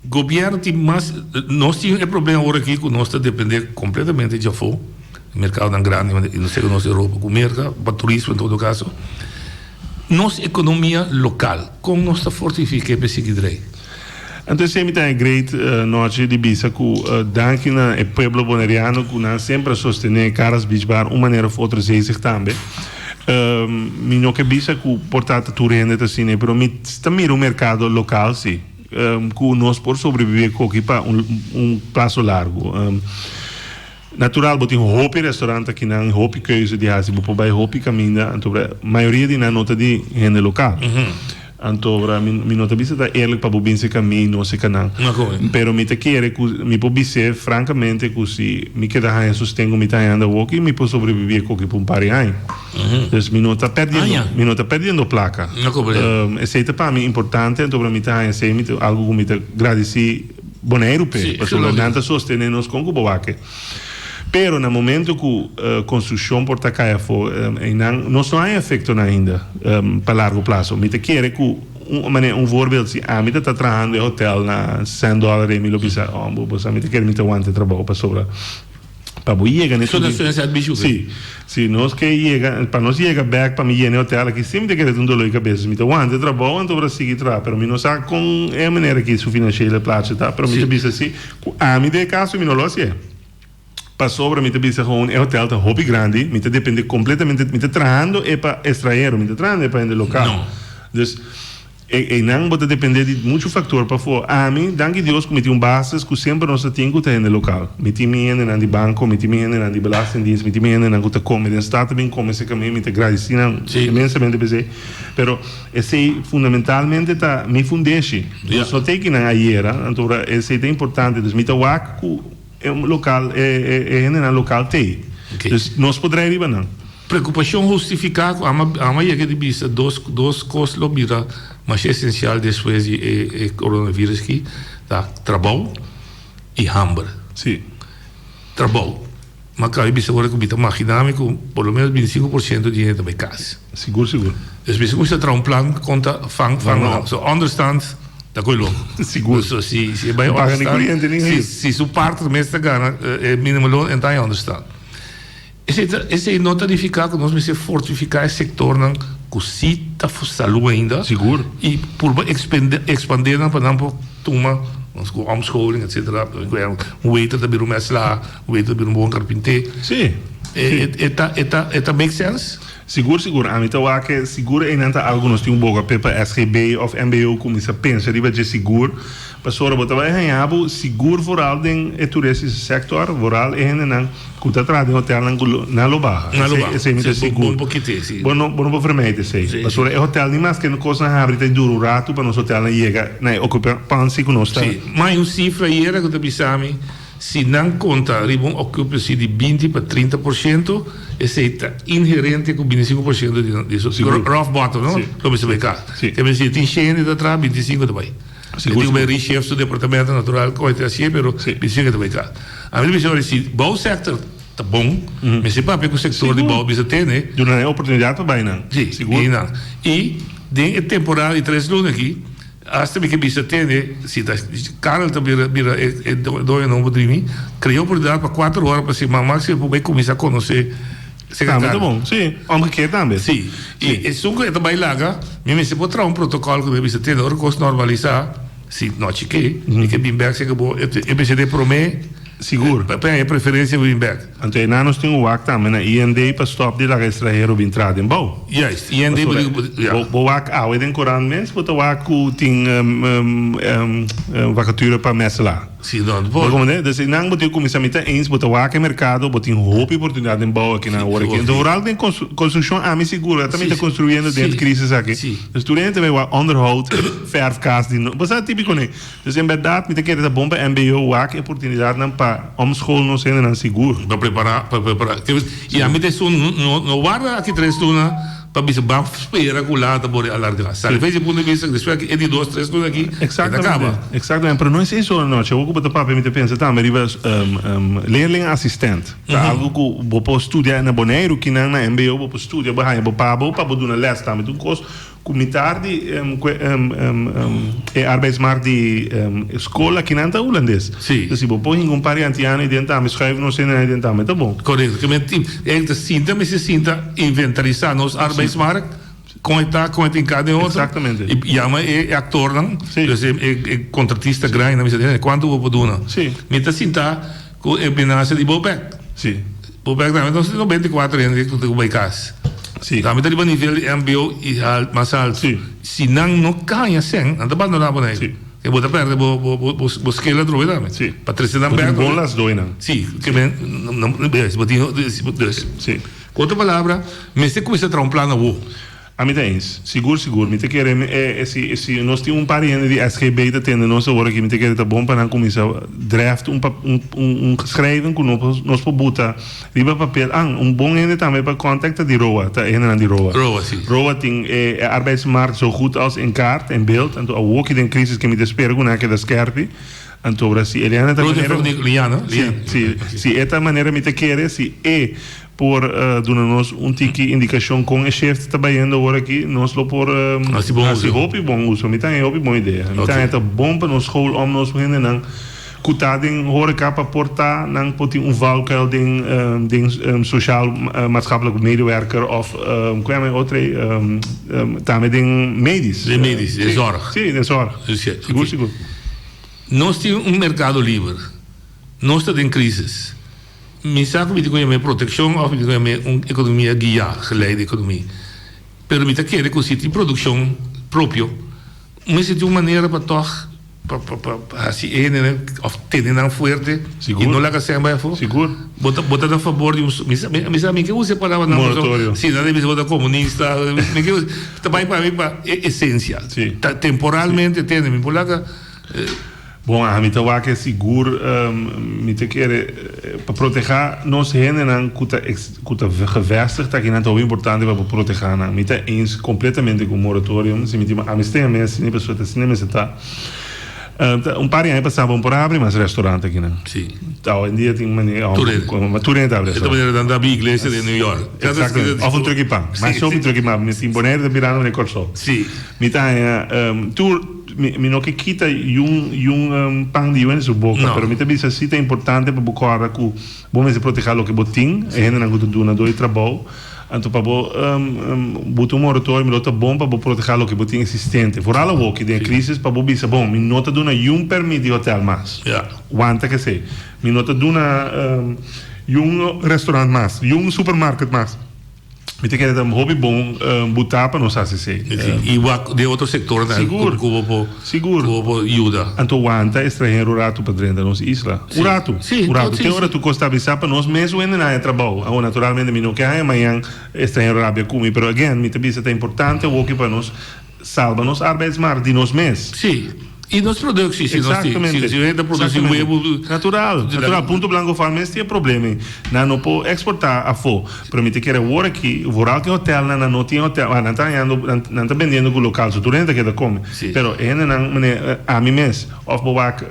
gobièrnu tin mas, nos tin e problema awor aki ku nos ta dependé kompletamente djafó, merkadonan grandi manera no sé ku nos Europa ku Merka pa turismo en todo kaso. Nos ekonomia lokal, kon nos ta fortifik'é pa e sigui drei? Anto esei mi ta e great nochi di bisa ku danki na e pueblo boneriano ku nan semper a sostené Cara's Beach Bar un manera of otro zeezig tambe. Mi no ke bisa ku por ta ta tur hende ta asina pero mi ta mira un merkado lokal si ku nos por sobreviví koki pa un plaso largu. Natural bo tin hopi restaurant akinan, hopi keuze di hasi, bo por bai hopi kaminda, anto mayoria di nan no ta di hende lokal. Anto mi mi no ta bisa ta eerlijk pa bo bin seka mi no seka nan. Pero mi ta kere ku mi por bis'é frankamente ku si mi keda haña sosten ku mi ta hañando awoki mi por sobreviví e koki pa un par di aña. Dus mi no ta perdiendo mi no ta perdiendo plaka. Esei ta pa mi importante anto mi ta haña esei mi ta algu ku mi ta gradisí. Boneiru p'e, pasobra nan ta sostené nos kon ku bo wak. Pero na momento ku konstrukshon por ta kai afó, einan nos no haña efektonan ainda pa largo plaso. Mi ta kere ku un manera un voorbeeld si ami ta ta trahando e hotel na sèn dòler ei mi lo bisa, oh bo sa mi ta kere mi ta wanta e trabou pasobra. Pa bo yega na e Sí, si nos ke yega, pa nos yega bek pa mi yena e hotel aki si mi ta kere ta un dolor di kabesa. Mi ta wanta e trabou anto por a sigui traha, pero mi no sa kon e manera ki su financiële plaatje ta, pero mi ta bisa si ku ami den e kaso mi no lo hasié. Pasobra mi ta bisa gewoon e hotel ta hopi grandi, mi ta depende kompletamente, mi ta trahando e pa estranhero, mi ta trahando e pa hende lokal. Dus. Einan bo ta depende di muchu factor pafó. Ami, danki Dios cu mi tin un basis cu semper nos ta tin cu ta hende local. Mi tin mi hendenan di banco, mi tin mi hendenan di belastingdienst, mi tin mi hendenan cu ta come den stad ta bin come cerca mi, mi ta gradici nan inmensamente p'esey. Pero esey fundamentalmente ta mi fundeshi. Nos no teki nan ayera, anto ora esey ta importante. Dus mi ta wak cu e local, e hendenan local t'ey. Dus nos por draai riba nan. Preokupashon hustifiká ku ama ama yega di bisa dos dos kos lo bira masha esensial despues di e e coronavirus aki ta trabou i hamber. Sí. Trabou. Ma kaba bisa ora ku mi ta magina mi ku por lo menos 25% di hende ta bai kas. Sigur sigur. Dus mi kuminsá traha un plan kon ta fang fang nan. So onderstand ta koe loko. Sigur. So si si e bai Paga ni onderstand kuriente ni si huur. si su partner mes ta gana e minimo loon en ta haña onderstand. Esei ta, esei no ta nifiká ku nos mester fortifiká e sektornan ku sí ta salú ainda. Sigur. I purba ekspende, ekspandé nan pa nan por tuma, nos ku omscholing etsetera, un waiter ta bira un mèslá, un waiter ta bira un bon karpinté. Sí, sí. E ta, e ta, e ta make sense? Sigur sigur, ami ta wak e sigur einan ta algu nos tin un boga p'e pa SGB of mbo kuminsá pensa riba dje sigur, pasobra bo ta bai haña bo sigur vooral den e turistische sector, vooral e hendenan ku ta traha den hotelnan ku lo nan lo baha. Nan lo baha. Esei mi ta sigur. Bo por kit'é, si. Bo no bo no por vermijt esei. Pasobra e hotel ni maske kosnan habri ta dura un ratu pa nos hotelnan yega na e occupantie ku nos ta. Si. Ma hay un sifra ayera ku ta bisa mi. Si nan konta riba un occupancy di 20 pa 30%, esei ta inherente ku 25% di di su Sigur. rough bottom, no? Si. Lo mester bai kas. Si. Te mester tin shende ta traha, 25 ta bai. Sigur, E tin ku bai sigur. reshift su departamento natural kon e ta hasié, pero Si. 25 ta bai kas. Ami ta bisa ora si bouwsector ta bon, mester papia ku sektor di Sigur. bou bisa tene. Duna nan e oportunidat pa bai nan. Si, Sigur. i nan. I den e temporada di tres luna aki, Hasta mi ke bisa tene, si ta Karel ta bira bira e e doño nobo di mi, krea oportunidat pa kuater ora pa siman máksimo por bai kuminsá konosé Tambe ta sekretario. bon, si, omgekeerd tambe. Si, i esun ku e ta bai laga, mi mester por traha un protokòl ku mi a bisa tene ora kos normalisá, si nochi ke, mi ke bin bèk seka bo, e mester ta e promé. Sigur. Pa haña preferensia pa bin bèk. Anto e nan nos tin un wak tambe na IND pa stòp di laga estranhero bin traha den bou. Juist, IND bo di ku ya. Bo wak awe den korant mes bo ta wak ku tin vakatura pa mèsela. Si, no por. Bo komprende? Dus e nan bo tin ku kuminsá mi ta eens bo ta wak e merkado bo tin hopi oportunidat den bou aki nan awor aki. Anto vooral den konstrukshon ami sigur a ta mi ta konstruyendo den e krisis aki. Dus tur hende ta bai wak onderhoud, verf kas di no bo sa tipiko ne. Dus en bèrdat mi ta kere ta bon pa mbo wak e oportunidatnan pa omschool nos hendenan sigur. Pa prepara, pa prepara. I ami ta esun no no warda aki tres luna pa bisa ban spera ku lata por alarga. Sacrificio di punto di bista despues aki e di dos tres luna aki e ta kaba. Exactamente, pero no es eso anochi. Awor ku bo ta papia mi ta pensa tambe riba leerlingassistent. Ta algu ku bo por studia na Boneiru kinan na mbo bo por studia bo haña bo pabo pa bo duna les tambe. Ta un kos Ku mitar di e arbeidsmarkt di skol akinan ta hulandes. Sí. Dus si bo por hinka un par di antiano ei den tambe, schuif nos hende ei den tambe, ta bon. Korekto. Ke men tin, e ta sinta mester sinta inventarisá nos arbeidsmarkt, kon e ta, kon e tin ka den otro. Exactamente. I yama e aktornan, Sí. dus e kontratista grandinan mester tende kuantu bo por duna. Sí. Mi ta sinta ku e menasa di Bobek. Sí. Bobek tambe nos tin 94 hende ku ta bai kas. Sí. Tambe ta riba nivel di mbo i mas alto. Sí. Si nan no kaña sèn, nan ta bandoná Boneiru. Sí. E bo ta pèrdè bo bo bo bo skela atrobe tambe. Sí. Pa trese nan Bo tin bèk. bon las doinan. Sí, ke men bo tin dus. Sí. Ku otro palabra, mester kuminsá traha un plan awo. Ami ta eens. Sigur sigur. Mi ta kere e si si nos tin un par di hende di SGB ta tende nos awor aki mi ta kere ta bon pa nan kuminsá draft un un un geschrijven ku nos nos por buta riba papel. An un bon hende tambe pa contact ta di roa ta e hendenan di roa. Roa si. Roa tin e e arbeidsmarkt zo goed als in kaart en beeld. Anto awor ki den crisis ke mi ta spera ku nan a keda skerpi. Anto ora si Eliana ta Roa manera Liana? Si si si e ta manera mi ta kere si e Por duna nos un tiki indikashon kon e shift ta bayendo awor aki, nos lo por Hasi bon hasi uso. hopi bon uso. Mi ta haña hopi bon idea. Mi ta Ok. haña ta bon pa nos school om nos hendenan ku ta den horeca pa por ta nan por tin un valkuil den den sociaal maatschappelijk medewerker of ku yama e otro ei tambe den medisch. Den medisch, den Si, zorg. si, den zorg. Sigur, Ok. sigur. Nos tin un merkado liber. Nos ta den crisis. Mi sa ku mi tin ku yam'é protekshon òf mi tin ku yam'é un ekonomia guiá, geleide ekonomia. Pero mi ta kere ku si tin produkshon propio, mester tin un manera pa tòg pa pa pa hasi e hendenan òf tene nan fuerte i no laga sèn bai afó. Sigur. Bo ta bo ta na fabor di un mi sa mi sa mi ke usa e palabranan Moratorio. Si nan ta bisa bo ta komunista, mi ke usa ta bai pa mi pa e esensia. Si. Ta temporalmente tene mi por laga. Bon, ami ta wak e sigur mi ta kere pa proteha nos hendenan ku ta ku ta gevestigd aki nan ta hopi importante pa bo proteha nan. Mi ta eens kompletamente ku moratorium si mi tin ami stea mes ni pasobra ta asina mester ta. Ta un par di aña pasa bo por a habri mas restaurant aki nan. Si. Awendia tin manera Tur hende. Tur hende ta habri E ta restaurant. manera nan ta habri iglesia den New York. Exactamente. Of un truki pan. Mas hopi truki pan. Mi tin Bonaire ta birando manera Kòrsou. Si. Mi ta haña tur. Mi no ke kita yun yun pan di yu hende su boka, pero mi ta bisa si ta importante pa bo kòrda ku bo mester protehá loke bo tin, e hendenan ku ta duna dor di trabou. Anto pa bo buta un moratorio mi lo ta bon pa bo protehá loke bo tin eksistente. Foral awoki den e krisis pa bo bisa, bon, mi no ta duna yun pèrmit di hotèl mas. Wanta kesei. Mi no ta duna yun restaurant mas, yun supermarket mas. Mi ta kere ta hopi bon buta pa nos hasi esei. I wak den otro sektornan Sigur. ku bo por Sigur. ku bo por yuda. Anto wanta estranhero un ratu pa drenta nos isla. Un ratu. Sí, Un ratu. sí, Te ora sí. tur kos ta bisa pa nos mes wende na haña trabou. Awor naturalmente mi no ke haña mañan estranhero rabia ku mi, pero again mi ta bisa ta importante awoki pa nos Salba nos arbeidsmarkt di nos mes. Sí, y nos productie, si nos tin. Exactamente. Si nos ta produci Exactamente. huevo. Natural, natural. Punto Blanco Farm mes tin e problema ei. Nan no por exporta afó. Pero mi ta kere awor aki, vooral ku e hotelnan, nan no tin hotel, ah, nan ta hañando, nan, nan ta bendiendo ku lokal, so tur hende ta keda kome. Sí. Pero e hendenan, mane, ami mes, òf bo wak,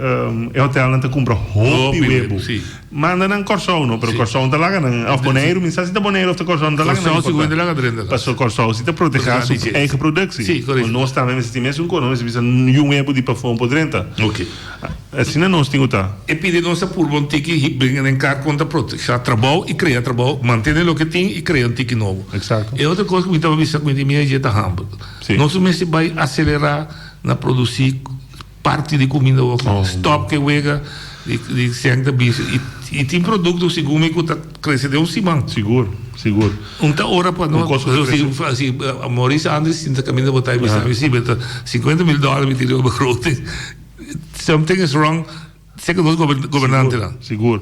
e hotelnan ta kumpra hopi Hopi webu. webu, sí. Manda nan Kòrsou no, pero Kòrsou no ta laga nan, òf Boneiru, mi sa si ta Boneiru òf ta Kòrsou, no ta laga nan Kòrsou sigur importá. no ta laga drenta nan. Pasobra Kòrsou si ta protehá su eigen produksie. Sí, korekto. Nos tambe mester tin mesun kos, nos mester bisa niun webu di pafó no por drenta. Oké. Asina nos tin ku ta. E pidi nos a purba un tiki bringa den kar kon ta protehá trabou i krea trabou, mantene loke tin i krea un tiki nobo. Eksakto. E otro kos ku mi tabata bisa ku mi tin miedu dje ta hamber. Sí. Nos mester bai aselerá na produsí. Parti di cuminda bo stop ke wega di sèn ta bisa y tin producto segun mi cu ta crece den un siman. Sigur, sigur. Un ta ora pa no si Maurice Andries sinta caminda bo ta y bisa mi si ta 50 mil dollar mi tin riba begroting something is wrong Seka nos gobernantenan. Sigur, sigur.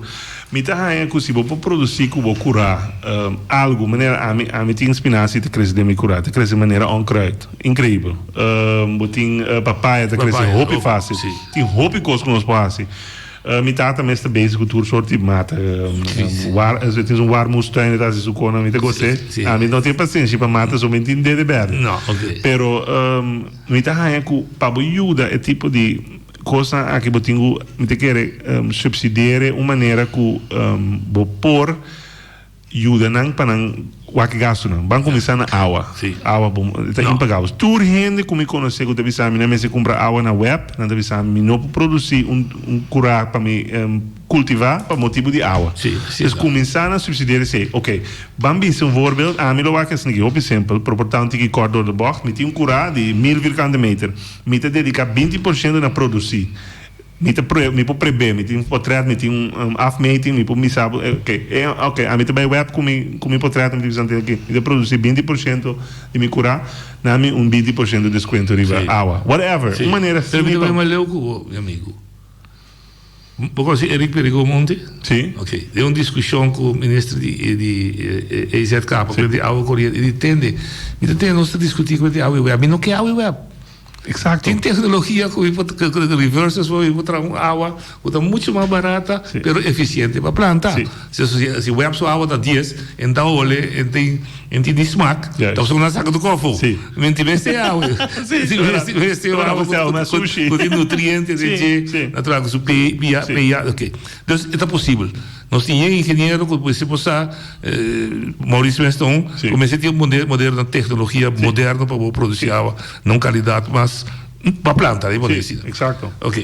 Mi ta haña ku si bo por produsí ku bo kurá algu, manera ami, ami tin spinazi ta krese den mi kurá, ta krese manera onkruid. Inkreibel. Bo tin papaya ta krese hopi fásil. Tin hopi kos ku nos por hasi. Mi tata mes ta bezig ku tur sort di mata. War, tin un warmoestuin e ta hasi su konan, mi ta gos'é. Ami no tin pasenshi pa mata, so mi tin dede bèrdè. Pero mi ta haña ku pa bo yuda e tipo di. Kosnan aki bo tin ku, mi ta kere, subsidiere un manera ku bo por yuda nan pa nan wak e gastunan. Ban kuminsá na awa. Awa bo ta impagabel. Tur hende ku mi konosé ku ta bisa mi nan mester kumpra awa na web, nan ta bisa mi no por produsí un kurá pa mi kultivá pa motibu di awa. Pues kuminsá na subsidier esei. Oke, ban bisa un voorbeeld. Ami lo wak esaki hopi simpel, pero por ta un tiki kort door de bocht. Mi tin un kurá di mil vierkante meter. Mi ta dedica binti por ciento na produci. Mi ta pre, mi por prebe, mi tin potret, mi tin un afmeting, mi por misa bo, ok, e, ok, ami ta bay web cu mi, cu mi potret, mi ta bisa aki, mi ta produci binti por ciento di mi cura, na mi un binti por ciento descuento riba Sí. awa. Whatever, Sí. un manera Pero mi asina ta bay pa. mas leu cu bo, mi amigo. Bo conoce Eric Perego Monte? Sí. Ok, den un discusion cu minister di, di EZK, pa Sí. di awa coriente, y di tende, mi ta tende nos ta discuti cu di awa y web, mi no ke awa y web. Exacto. Tin tecnologia cu mi por, cu reverse osmosis, mi por traha un awa cu ta mucho mas barata, Sí. pero eficiente pa planta. Sí. Si, si, si web su awa ta 10, en ta ole, en tin, en tin di smaak, Juist. ta pasobra nan saca tu kofo. Sí. Mi tin mester awa. Sí, Si, verdad. mester, mester Verdad, awa mester awa, cu, mas cu, sushi. cu tin nutriente den Sí, dje, sí. natural, cu su P, P, Sí. P, A, ok. Dus e ta posibel. Nos tin yen ingeniero cu mester por sa, Maurice mes ta un, Sí. cu mester tin un moderno tecnologia moderno pa bo produci awa na un calidad mas pa planta, di por Sí, decir. exacto. Ok.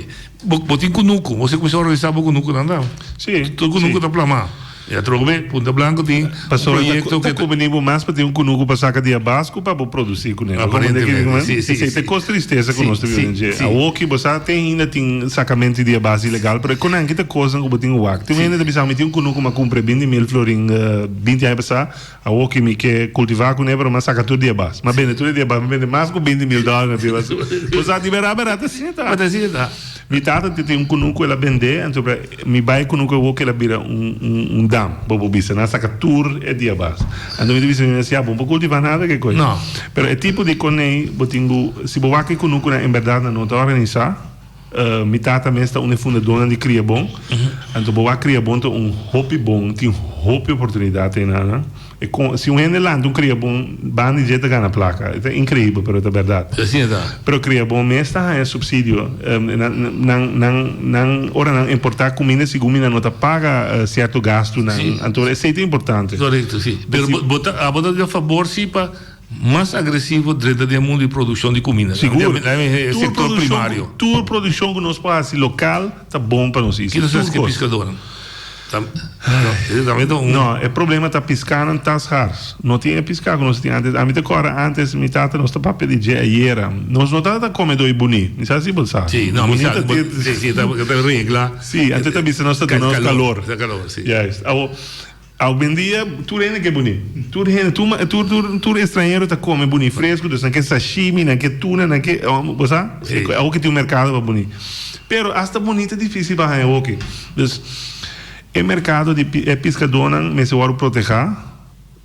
Bo, bo tin cunucu, bo cuminsa organisa bo cunucunan ta? Sí, Tur cunucu sí. ta plama. E atrobe, Punta Blanco tin un Pasobra ta proyecto ta que ta conveni bo mas pa tin un cunucu pa saca di abas cu pa bo produci cu ne. Aparentemente, sí, sí, Esey ta sí. cos tristeza cu Sí, nos ta vive sí, den dje. sí. Awoki bo sa te ainda tin sacamento di abas ilegal, pero e conan ki ta cosnan cu bo tin wak. Tin un hende ta bisa mi tin un cunucu m'a cumpra binti mil florin binti aña pasa, awoki mi ke cultiva cu ne pero m'a saca tur di abas. M'a bende tur di abas, m'a bende mas cu binti mil dollar na di abas. Bo sa di bera bera ta asina ta. Ta asina ta. Mi tata tin tin un kunuku el a bendé, anto bra mi bai e kunuku awor ku el a bira un un un dam, bo por bisa. Nan a saka tur e dia bas. Anto mi ta bisa mi mes, ya, bo no por kultivá nada ke koi. No. Pero e tipo di konei bo tin ku, si bo wak e kunukunan en bèrdat nan no ta organisá. Mi tata mes ta un e fundadónan di Kriabon. Anto bo wak Kriabon ta un hopi bon, tin hopi oportunidat einan. E kon, si un hende lanta un kria bon, banda di dje ta gana plaka. E ta inkreibel, pero e ta bèrdat. Asina ta. Pero kria bon mes ta haña supsidio. Nan, nan, nan, nan, ora nan importá kuminda, segun mi nan no ta paga sierto gastunan. Sí. Anto esei ta importante. Korekto, sí. Pero Si. bo, bo ta, abo ta di fabor sí pa mas agresivo drenta den e mundu di produkshon di kuminda. Sigur. E Tur sektor produkshon ku, primario. tur produkshon ku nos por hasi lokal ta bon pa nos isla. Kiko Tur nos ke kos. piskadónan? No, e problema ta piscanan ta schars. No tin e pisca cu nos tin antes. Ami ta corda antes mi tata nos ta papia di dje ayera. Nos no tabata come doi buni. Mi sa si bo sa. Si, no, mi sa. Si, si, ta regla. Si, antes ta bisa nos ta duna nos calor. Ta calor, si. Juist. Awo. Awendia tur hende ke buni. Tur hende, tur tur tur tur estranhero ta kome buni fresku, dus nan ke sashimi, nan ke tuna, nan ke, bo sa? Sí. Awoki tin un merkado pa buni. Pero asta buni ta difisil pa haña awoki. Dus e merkado di e piskadónan mester wòrdu protehá.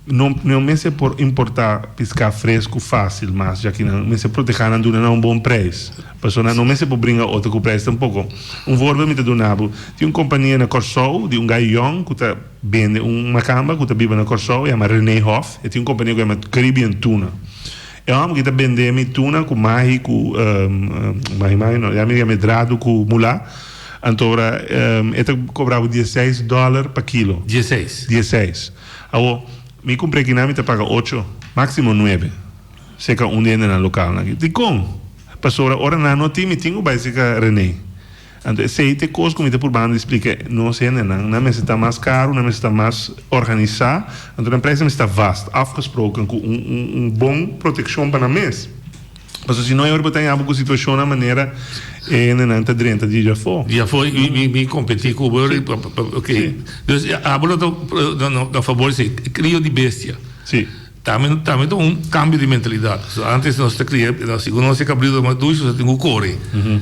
No no mester por importá piská fresku fásil mas, ya ki nan mester protehá nan duna nan un bon preis. Pasobra nan no mester por bringa otro ku preis tampoko. Un voorbeeld mi ta duna bo, tin un kompania na Kòrsou di un gai yòn ku ta bende un makamba ku ta biba na Kòrsou, e yama René Hof, e tin un kompania ku yama Caribbean Tuna. E hòmber ki ta bende mi tuna ku mahi ku mahi mahi no, ya mi yama e dradu ku mulá, anto ora e ta kobra bo dieseis dòler pa kilo. Dieseis? Dieseis. Awor, mi kumpr'é kinan mi ta paga ocho, máksimo nuebe, serka un di hendenan lokalnan aki. Dikon? Pasobra ora nan no tin, mi tin ku bai serka René. Anto esei ta e kos ku mi ta purbando di splika nos hendenan. Nan mester ta mas karu, nan mester ta mas organisá, anto nan preis mester ta vast, afgesproken, ku un un un bon protekshon pa nan mes. Pasobra si no e ora bo ta haña bo ku situashonnan manera e hendenan ta drenta di djafó. Di afó i mi mi kompetí ku bo, oké. Dus abo lo ta na fabor di esei, krio di bestia. Sí. Tambe tambe ta un cambio di mentalidad. So antes nos ta cria, segun nos e cabrito ta mas dushi, nos ta tin cu core.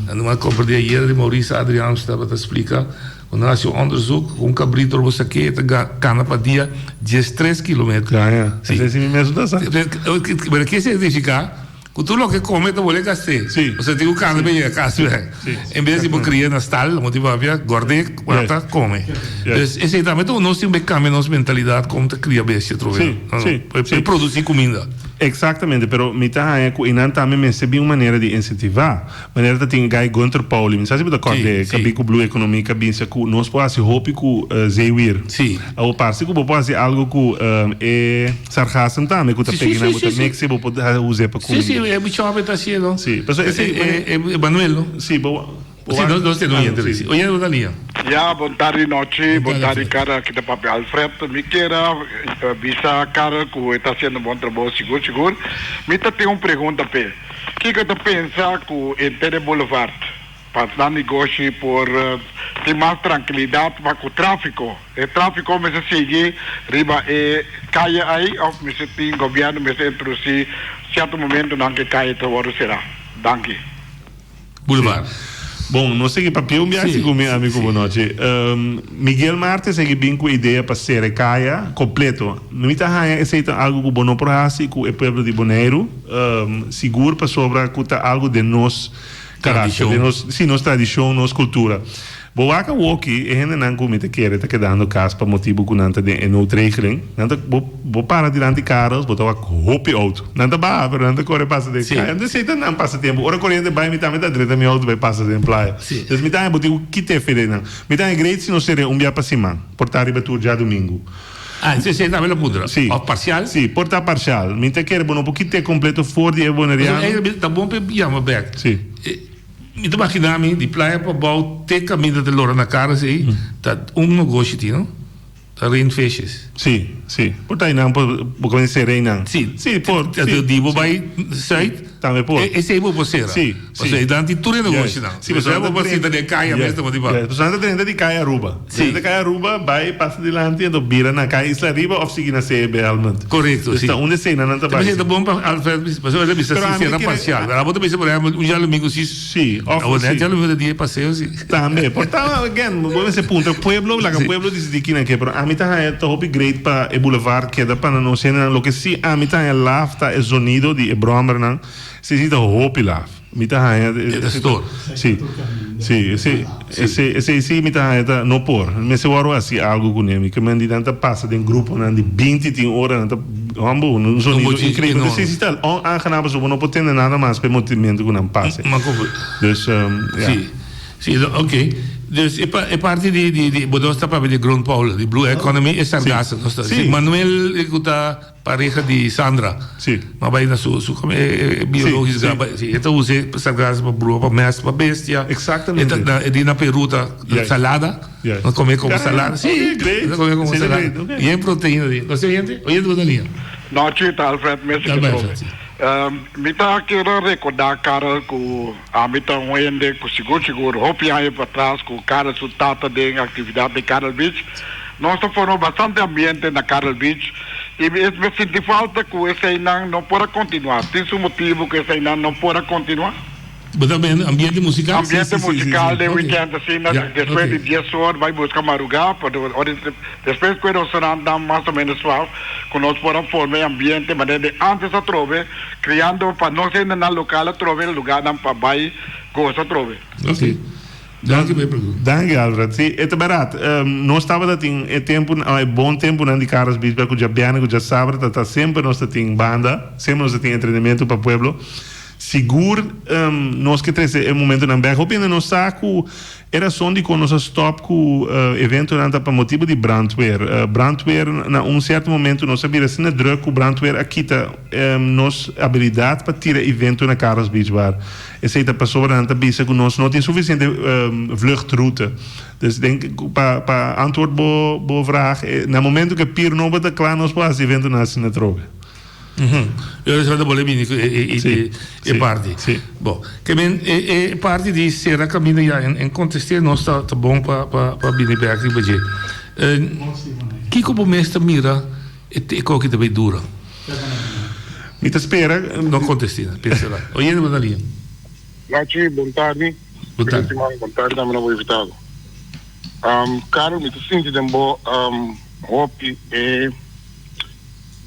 Anto mi a comprende ayer di Maurice Adriaans tabata splica cu nan a haci un onderzoek cu un cabrito lo bo sa ke ta cana pa dia diestres kilometer. Ya ya. Esei si mi mes no ta sa. Pero ke significa? Cu tur loke come ta bolbe gast'é. Sí. Osea tin cu cana pa yega cas bek. Sí. En bes di bo cria na stal, como tin papia, gord'é, mata, come. Yes. Dus esey tambe ta un nos tin be cambia nos mentalidad con ta cria bestia atrobe. Sí, No, no. sí, Pa sí. produci cuminda. Exactamente, pero mi ta haña cu eynan tambe mester bin un manera di incentiva. Manera ta tin Guy Gunter Pauli, mi sa si bo ta kòrda Sí, sí. kabi ku Blue Economy ka binsa ku nos por hasi hopi ku zeewier. Sí. Awor parse ku bo por hasi algo ku e sargassum tambe ku ta Sí, sí, pega nan sí, bo ta sí, sí. mix e bo por us'é pa Sí, kuminda. sí, e bichòbe ta hasiendo. Sí, pasobra esei E, e, e Manuel, no? Sí, bo bo Sí, nos, nos tene oyente, sí. sí. Oyente bo ta liña. Ya, bon tardi nochi, Bon bon tardi, tardi Alfred. Karel, aki ta papia Alfred. Mi kier a bisa Karel ku e ta hasiendo un bon trabou sigur sigur. Mi ta tin un pregunta p'e. Kiko ta pensa ku henter e boulevard pa nan negoshi por tin mas trankilidat pa ku trafiko? E trafiko mester sigui riba e kaye ai of mester tin gobièrnu mester introdusi sierto momentonan ku e kaye ta wòrdu será? Danki. Boulevard. Bon, nos sigui papia un biaha segun mi amigo Bonochi. Miguel Marte sigui bin ku idea pa sera e kaya kompleto. Mi ta haña esei ta algu ku bo no por hasi ku e pueblo di Boneiru, sigur pasobra ku ta algu den nos karakter, den nos, si, nos tradishon, nos kultura. Bo wak awoki e hendenan ku mi ta kere ta kedando kas pa motibu ku nan ta den e noodregeling. Nan ta, bo, bo para dilanti Karels, bo ta wak hopi outo. Nan ta baha, pero nan ta kore pasa den kaya. Anto esei ta nan pasatempu. Ora koriente bai, mi tambe ta drenta mi outo bai pasa den playa. Dus mi ta haña bo tin ku kita e fe den nan. Mi ta haña great si nos sere un bia pa siman, por ta riba tur djadumingu. Ah, esei esei tambe lo puntra. Si. Of parcial? Si, por ta parcial. Mi ta kere bo no por kit'é kompleto for di e boneriano. Pasobra ta bon pa e yama bek. Si. Mi ta magina mi di playa pa bou te caminda te lora na cara esey ta un negoshi tin no ta rindvisjes. Si, si. Por ta einan por bo kende sera einan. Si. Si, por. Si, di bo bai zuid. Tambe por. Esey bo por sera. Si, si. Pasobra einan tin tur e negoshinan. Si, pasobra bo por sinta den kaya mes ta motiba. Pasobra nan ta drenta di kaya Aruba. Si. Drenta kaya Aruba bai pasa dilanti anto bira na kaya Isla Riba of sigui na CEB Helmond. Korekto, si. Dus ta un esena nan ta bai. Ta bon pa Alfred bisa, pasobra el a bisa si sera parsial. Pero abo ta bisa por ehempel un djalumingu si. Si, of Abo si. net djalumingu ta dia e paseo si. Tambe. Por ta again, bo mester puntra pueblo, laga pueblo disidi kina ke, pero ami ta haña ta hopi great pa e boulevard keda pa nan nos hendenan. Loke si ami ta haña laf ta e zonido di e bròmernan, si si ta hopi laf. Mi ta haña. E ta stoor. Si, si, esei, esei, esei si mi ta haña ta no por. Mester wòrdu hasi algu kuné. Mi ke men di nan ta pasa den gruponan di binti tin ora nan ta hòmber un zonido inkreibel. Esei si ta onaangenaam pasobra bo no por tende nada mas pa e motimentu ku nan pasa. Dus, ya. Si, si, ok. Dus e e parti di di di bo nos ta papia di Groenpolen, di Blue Economy e sargassum. Nos ta Si. Manuel ku ta. Pareha di Sandra. Sí. Ma bai na su su e biologisch Sí, sí. bai sí e ta usa e sargassum pa brua pa mest pa bestia. Exactamente. E ta na e di na Peru ta Yes. salada. Yes. Nos come como Ah, salada. Sí, okay, great. nos come como Sí, salada. great, okay. Yen proteina di. Nos oyente? Oyente bo ta liña. Nochi, ta Alfred mes Alfred, ki trobe. sí. Mi ta kere recorda Karel cu ami ta un hende cu sigur sigur hopi aña patras cu Karel su tata den actividad den Karel Beach. Nos ta forma bastante ambiente na Karel Beach y mi mi sinti falta cu eseinan no por a continua. Tin su motibo cu eseinan no por a continua? Bo ta meen ambiente musical? Ambiente musical den weekend asina, despues di dies or bai busca maruga, ora despues cu e restaurantnan mas o menos suaf cu nos por a forma e ambiente manera di antes atrobe, creando pa nos hendenan local atrobe lugarnan pa bai goza atrobe. Ok. Danki pa e pregunta. Danki Alfred. Si, e ta bèrdat. Nos tabata tin e tempu, e bon tempunan di Carlos Bisberg ku djabièrnè ku djasabra ta ta semper nos ta tin banda, semper nos ta tin entrenamentu pa pueblo. Sigur nos ke trese e momentunan bèk. Hopi hende no sa ku e rason dikon nos a stòp ku eventonan ta pa motibu di brandweer. Brandweer na un sierto momentu nos a bira asina drùk ku brandweer a kita nos abilidat pa tira evento na Carlos Beach Bar. Esei ta pasobra nan ta bisa ku nos no tin sufisiente vluchtroute. Dus den pa pa antwoord bo bo vraag, na momento ku e pier nobo ta kla nos por hasi eventonan asina atrobe. E ora ta bole bini ku e e parti. Bo, ke men e e parti di sera kaminda ya en kontest'é nos ta ta bon pa pa pa bini bèk riba dje. Kiko bo mes ta mira e e koki ta bay dura? Mi ta spera. No kontest'é, pensa la. Oyendo bo ta lia. Nachi, bon tardi. Bon tardi. Bon tardi tambe na bo invitado. Carlos, mi ta sinti den bo hopi e.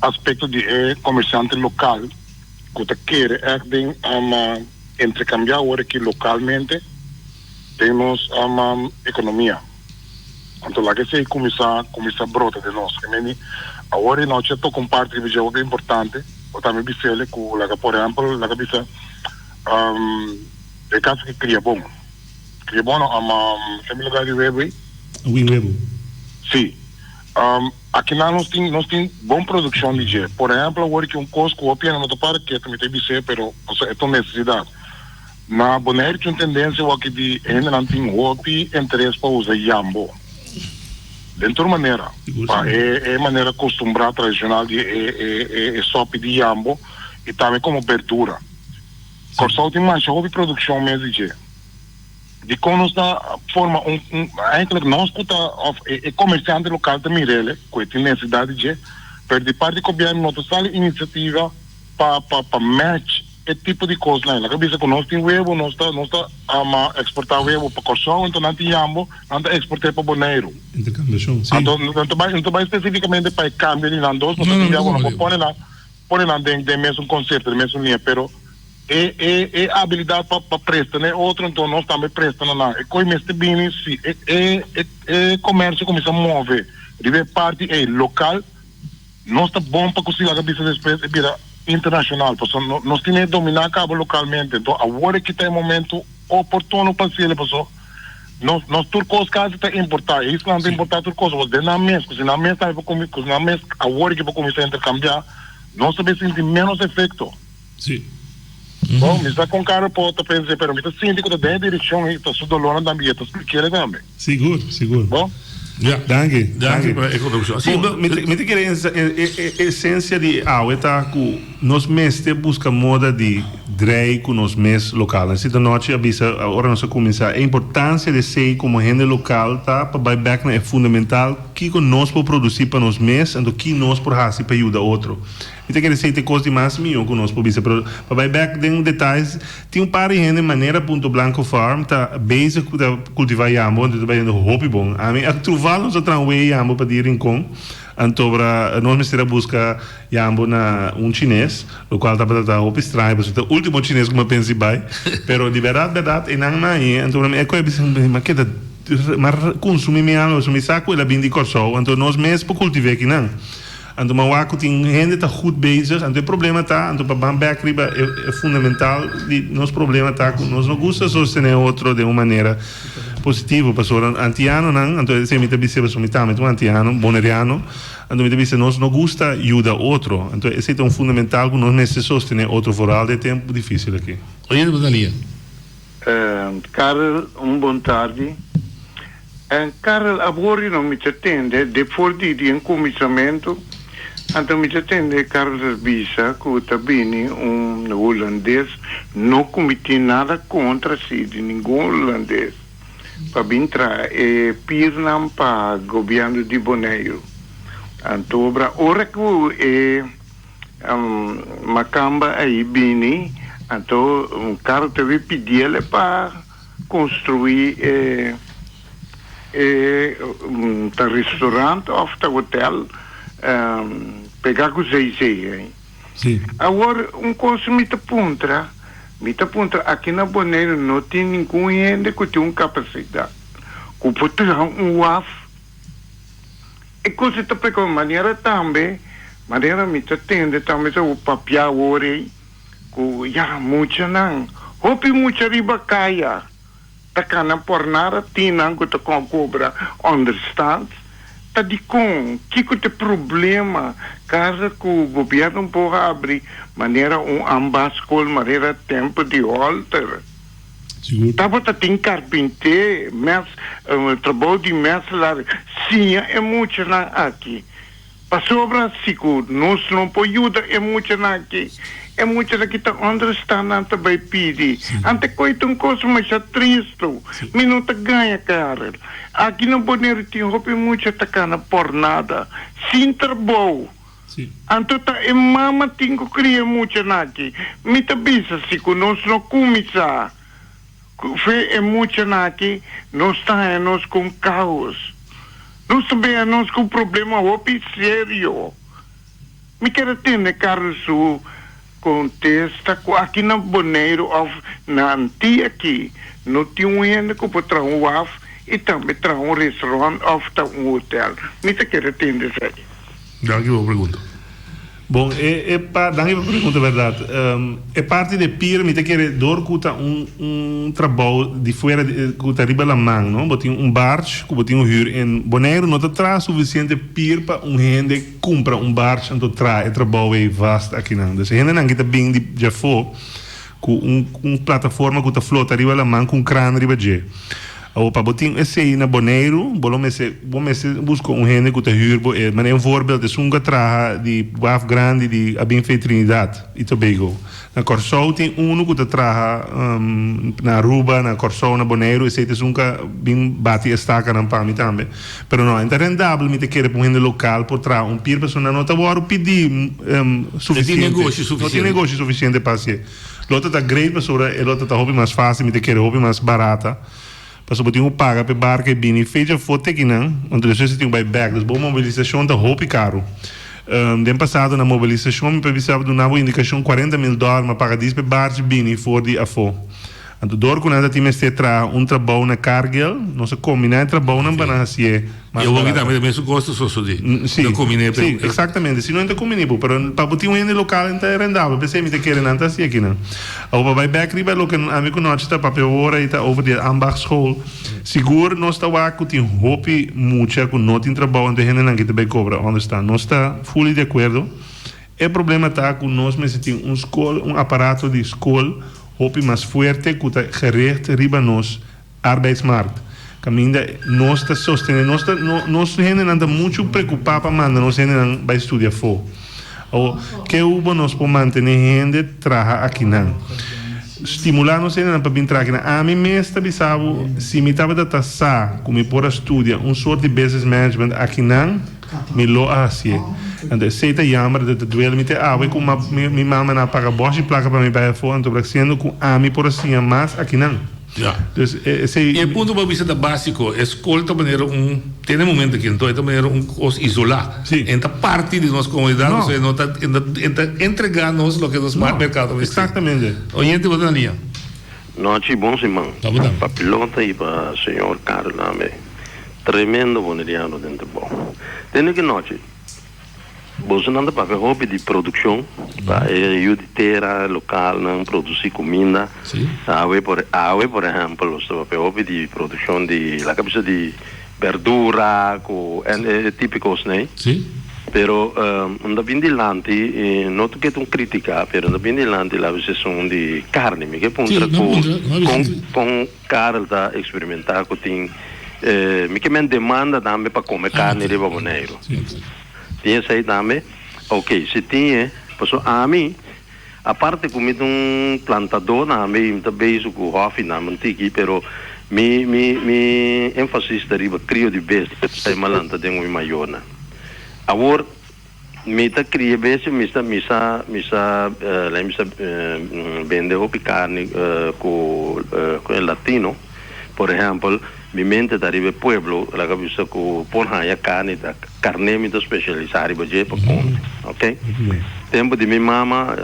Aspekto di e komersiante lokal ku ta kere ègt den entrekambiá awor aki lokalmente den nos ekonomia. Anto laga esei kuminsá kuminsá brota den nos. Ke meni awor e nochi a toka un parti riba dje hopi importante, bo tambe bis'el ku laga por ehèmpel laga bisa e kaso ki kria bon. Kria bon no kende lugar di webu ei? Win webu. Si. Akinan nos tin nos tin bon produkshon di dje. Por ehèmpel awor ki un kos ku hopi hende no ta para ketu mi ta bis'é pero pasobra e ta un nesesidat. Na Boneiru tin un tendensia awor ki di hendenan tin hopi interes pa usa yambo den tur manera. Pa e e manera kostumbrá tradishonal di e e e sòpi di yambo i tambe komo berdura. Kòrsou tin masha hopi produkshon mes di dje. Dikon nos ta forma un, un, eigenlijk nos ku ta, of e, e komersiante lokal ta mir'el ku e tin nesesidat di dje, pero di parti gobièrnu no ta sali inisiativa pa, pa, pa match e tipo di kosnan. Laga bisa ku nos tin webo, nos ta, nos ta ama eksportá webo pa Kòrsou, anto nan tin yambo, nan ta eksport'é pa Boneiru. Interkambiashon, si. Anto no ta bai, no ta bai spesifikamente pa e kambio di nan dos, pasobra tin bia ku no por pone nan, pone nan den, den mesun konsepto, den mesun liña, pero. E e e abilidad pa pa presta na e otro, enton nos tambe presta na nan. E koe mester bini si e e e e comercio cuminsa move riba e parti ey local, nos ta bon pa cusi laga bisa despues e bira internacional, pasobra no nos tin e domina caba localmente. Enton awor aki ta e momento oportuno pa haciele, pasobra nos nos tur cos casi ta importa, e isla nan ta importa tur cos, pasobra den nan mes, cusi nan mes tambe por cuminsa, cusi nan mes awor aki por cuminsa intercambia, nos ta bay sinti menos efecto. Sí. Bon, mi sa kon Carlo por ta pensa, pero mi ta sinti ku ta den e direkshon i ta su dolónan tambe i e ta splik'é tambe. Sigur, sigur. Bon? Ja. Danki. Danki pa e kontribushon. Sí, bo, mi ta, mi ta kere e, e, e esensia di awe ta ku nos mester buska moda di drei ku nos mes lokal. Así ta nochi a bisa ora nos a kuminsá e importansia di esei komo hende lokal ta pa bai bèk na e fundamental kiko nos por produsí pa nos mes anto ki nos por hasi pa yuda otro. Mi ta kere esei ta e kos di mas mihó ku nos por bisa, pero pa bai bèk den detayes, tin un par di hende manera Punto Blanco Farm ta bezig ku ta kultivá yambo, anto ta bayendo hopi bon. Ami a truval nos a traha un wei yambo pa di Rincon, antobra nos mester a buska yambo na un chines, lokual tabata ta hopi straño pasobra ta último chines ku mi a pensa di bai, pero di bèrdat bèrdat einan nan a hañ'é, antobra mi a kohe bisa mi a keda mi a kunsumí mi alma pasobra mi sa ku el a bin di Kòrsou, anto nos mes por kultiv'é akinan. Anto man wak ku tin hende ta goed bezig, anto e problema ta, anto pa ban bek riba e fundamental di nos problema ta ku nos no gusta sostené otro den un manera positivo, pasobra antianonan, anto esei mi ta bis'é pasobra mi tambe ta un antiano, boneriano, anto mi ta bisa nos no gusta yuda otro, anto esei ta un fundamental ku nos mester sostené otro foral den e tempu difisil aki. Oye bo ta lia. Karel, un bon tardi. Karel, awor no mi ta tende, de for di di en kuminsamentu, anto mi ta tende Karel ta bisa ku ta bini un hulandes, no ku mi tin nada kontra si di ningun hulandes. pa bin traha e pirnan pa gobièrnu di Boneiru. Anto obra ora ku e makamba ei bini, anto Karel ta bin pidiele pa konstruí e e ta restaurant òf ta hotel pegá ku zeezee ei. Awor un kos mi ta puntra, mi ta puntra aki na Boneiru no tin ningun hende ku tin un kapasidat ku por traha un waf? E kos ei ta peka manera tambe, manera mi ta tende tambe ta papia awor ei ku ya muchanan, hopi mucha riba kaya ta kana por nada tin nan ku ta kobra onderstand. Ta dikon? Kiko ta e problema? Kada ku gobièrnu por habri manera un ambaskol manera tempu di Holter. Tabata tin karpinté, mes, trabou di mèselaar, siña e muchanan aki. Pasobra si ku nos no por yuda e muchanan aki, e muchanan aki ta onderstand nan ta bai pidi. Ante koe ta un kos masha tristu. Mi no ta gaña Karel. Aki na Boneiru tin hopi mucha ta kana por nada, sin trabou. Anto ta e mama tin ku kria e muchanan aki. Mi ta bisa si ku nos no kuminsá fe e muchanan aki, nos ta haña nos ku un kaos. Nos ta bea nos ku un problema hopi serio. Mi kier a tende Carlos su kontesta ku aki na Boneiru òf na Antia aki no tin un hende ku por traha un waf i tambe traha un restaurant òf ta un hotel. Mi ta kier a tende esei. Danki pa bo pregunta. Bon, e e pa danki pa bo pregunta bèrdat. E parti di e pier mi ta kere dor ku ta un un trabou di fuera di ku ta riba laman no. Bo tin un barge ku bo tin un hür en Boneiru no ta traha sufisiente pier pa un hende kumpra un barge anto traha e trabou ei vast akinan. Dus e hendenan ki ta bin di djafó ku un un plataforma ku ta flota riba laman ku un kran riba dje. Awor pa bo tin esei na Boneiru, bo lo mester bo mester buska un hende ku ta hür bo e. Manera un voorbeeld, esun ku a traha di waf grandi di a bin fei Trinidad i Tobago. Na Kòrsou tin unu ku ta traha na Aruba, na Kòrsou, na Boneiru, esei ta esun ku a bin bati e stakanan pa mi tambe. Pero no, e ta rendabel mi ta kere pa un hende lokal por traha un pir pasobra nan no ta wòrdu pidi sufisiente. No tin negoshi sufisiente pa hasié. Lo ta ta great pasobra e lo ta ta hopi mas fácil, mi ta kere hopi mas barata. Pasobra bo tin ku paga pa e barka e bini fecha afó te kinan, anto despues e tin ku bai bèk. Dus bo mobilisashon ta hopi karu. Den pasado na mobilisashon mi por bisa bo duna bo indikashon 40.000 dòler ma paga dis pa e barchi bini for di afó. Anto dor ku nan ta tin mester traha un trabou na Cargill, nos a kombiná e trabounan pa nan hasié mas I awor barata. tambe ta mesun kos ta sosodé. Sí, Ta kombiné sí, eksaktamente. Si no ta kombiné bo, pero pa bo tin un hende lokal ta rendabel. P'esei mi ta kere nan ta hasi akinan. Awor pa bai bèk riba loke ami ku Nochi ta papia awor ei ta over di e ambachtsschool. Sigur nos ta wak ku tin hopi mucha ku no tin trabou anto e hendenan ki ta bai kobra ònderstaan. Nos ta fully di akuerdo. E problema ta ku nos mester tin un skol, un aparato di skol hopi mas fuerte ku ta gericht riba nos arbeidsmarkt. Kaminda nos ta sostené, nos ta, nos hendenan ta muchu preokupá pa manda nos hendenan bai studia afó. Awor, ke hubo nos por mantené hende traha akinan? Stimulá nos hendenan pa bin traha akinan. Ami mes ta bisa bo, si mi tabata ta sa ku mi por a studia un sort di business management akinan, Mi lo a hacié. Anto esey ta jammer, ta duel mi te awe cu mi mama na paga boshi placa pa mi bay afo, anto brak siendo cu ami por a siña mas akinan. Ja. Dus esey. I e punto bo a bisa ta basico, e scol ta manera un, te na e momento aki anto e ta manera un cos isola. Si. E ta parti di nos comunidad, No. pasobra e no ta, e ta entrega nos loke nos No. mercado mester. Exactamente. Oyente bo ta na liña. Nochi bon siman. Tabata. Pa pilota y pa señor Carl tambe. Tremendo boneriano den trabou. Tende ki nochi bosonan ta papia hopi di produccion pa e yu di tera localnan produci cuminda. Awe por awe por ehempel nos ta papia hopi di produccion di laga bisa di berdura cu en e tipicos nei. Pero un ta bin dilanti no ta keda un critica pero un ta bin dilanti laga bisa esun di carni. Mi ke puntra cu con con. Karel ta eksperimentá ku tin mi ke men demanda tambe pa kome karni riba Boneiru. Tin esei tambe? Oke, si tin e, pasobra ami, aparte ku mi ta un plantadó tambe i mi ta bezig ku hòfi tambe un tiki, pero. Mi mi mi énfasis ta riba krio di bestia i malanta den mi mayornan. Awor mi ta kria bestia mi sa mi sa mi sa lei mi sa bende hopi karni ku ku e latino. Por ehèmpel mi mente ta riba e pueblo laga bisa ku por haña karni ta karné mi ta spesialisá riba dje pa kome ok. Tempu di mi mama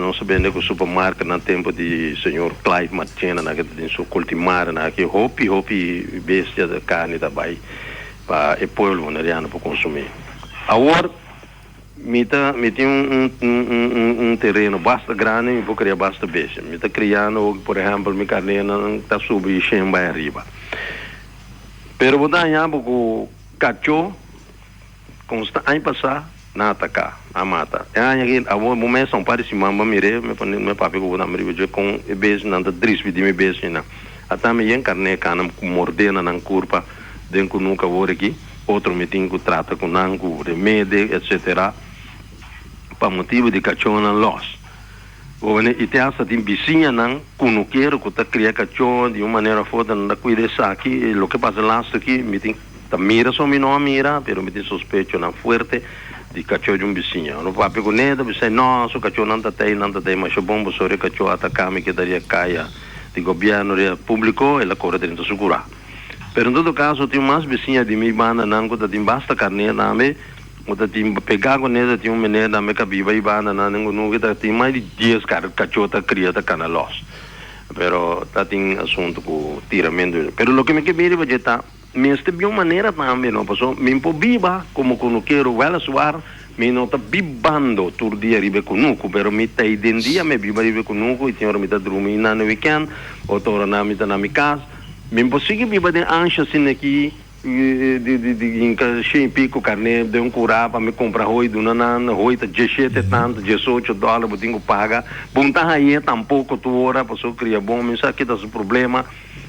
nos a bende ku supermarket na tempu di señor Clive Marchena nan ke ta tin su kultimare nan aki hopi hopi bestia di karni ta bai pa e pueblo boneriano por konsumí. Awor mi ta mi tin un un un tereno basta grandi mi por kria basta bestia. Mi ta kriando hopi por ehèmpel mi karnénan ta subi shen bai ariba. Pero bo ta haña bo ku kachó. Consta aña pasá nan ataká, nan mata. E aña aki awor bo mesa un par di siman bo a mir'é, mi pone mi papia ku bo tambe riba dje kon e bestianan ta drispi di mi bestianan. Ata mi yen karné kana ku mordé na nan kurpa den kunuka awor aki, otro mi tin ku trata ku nan ku remedi etsetera pa motibu di kachónan lòs. Bo wene i te hasta tin bisiñanan kunukero ku ta kria kachó di un manera òf otro nan ta kuida esaki, loke pasa lastu aki mi tin. Ta mira so mi no a mira, pero mi tin sospechonan fuerte di kachó di un bisiña. Ora mi papia ku ne, ta bisa, No, su kachónan ta tei, nan ta tei masha bon, pasobra e kachó a ataká mi keda ria kaya di gobièrnu, ria públiko, el a kore drenta su kurá. Pero en todo kaso tin mas bisiña di mi bandanan ku ta tin basta karné tambe, ku ta tin pegá ku ne, ta tin un meneer tambe ka biba ei bandanan den kunuku, ta tin mas di dies kachó ta kria ta kana lòs. Pero ta tin asuntu ku tiramentu. Pero loke mi ke bini riba dje ta. Mester bin un manera tambe no, paso mi por biba como cunukero weliswaar mi no ta bibando tur dia riba e cunucu, pero mi ta ei den dia mi biba riba e cunucu y tin ora mi ta drumi na na weekend, otro ora nan mi ta na mi cas. Mi por sigui biba den ansha asina aki di di di hinca shen y pico carne den un cura pa mi cumpra hoy duna nan, hoy ta dieshete tanto, diesocho dollar bo tin cu paga, bo no ta hañ'e tampoco tur ora paso cria bon mi sa ki ta su problema.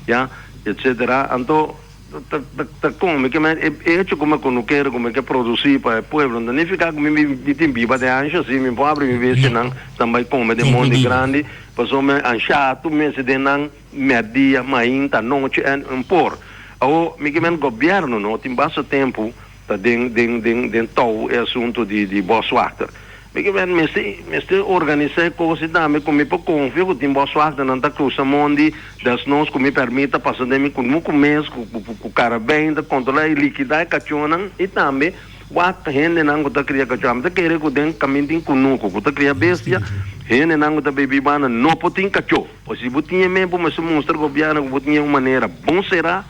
ya, etcetera, anto ta ta con mi ke men e hecho cu mi cunukero cu mi ke produci pa e pueblo no ta nifica cu mi mi tin biba den ansha si mi por abri mi bestianan nan bay come den mondi grandi pasobra mi ansha tur mester den nan merdia mainta nochi en un por awo mi ke men gobierno no tin basta tempo ta den den den den tou e asunto di di boswachter. Mi ke ber mester mester organisa e kos i tambe ku mi por konfia ku tin boswachternan ta krusa mondi desnos ku mi pèrmit ta pasa den mi kunuku mes ku ku ku karabèin ta kontrolá i likidá e kachónan i tambe wak hendenan ku ta kria kachó. Ami ta kere ku den kamin tin kunuku ku ta kria bestia hendenan ku ta bibi banda no por tin kachó. Pasobra si bo tin e mes bo mester mustra gobièrnu ku bo tin e un manera bon será.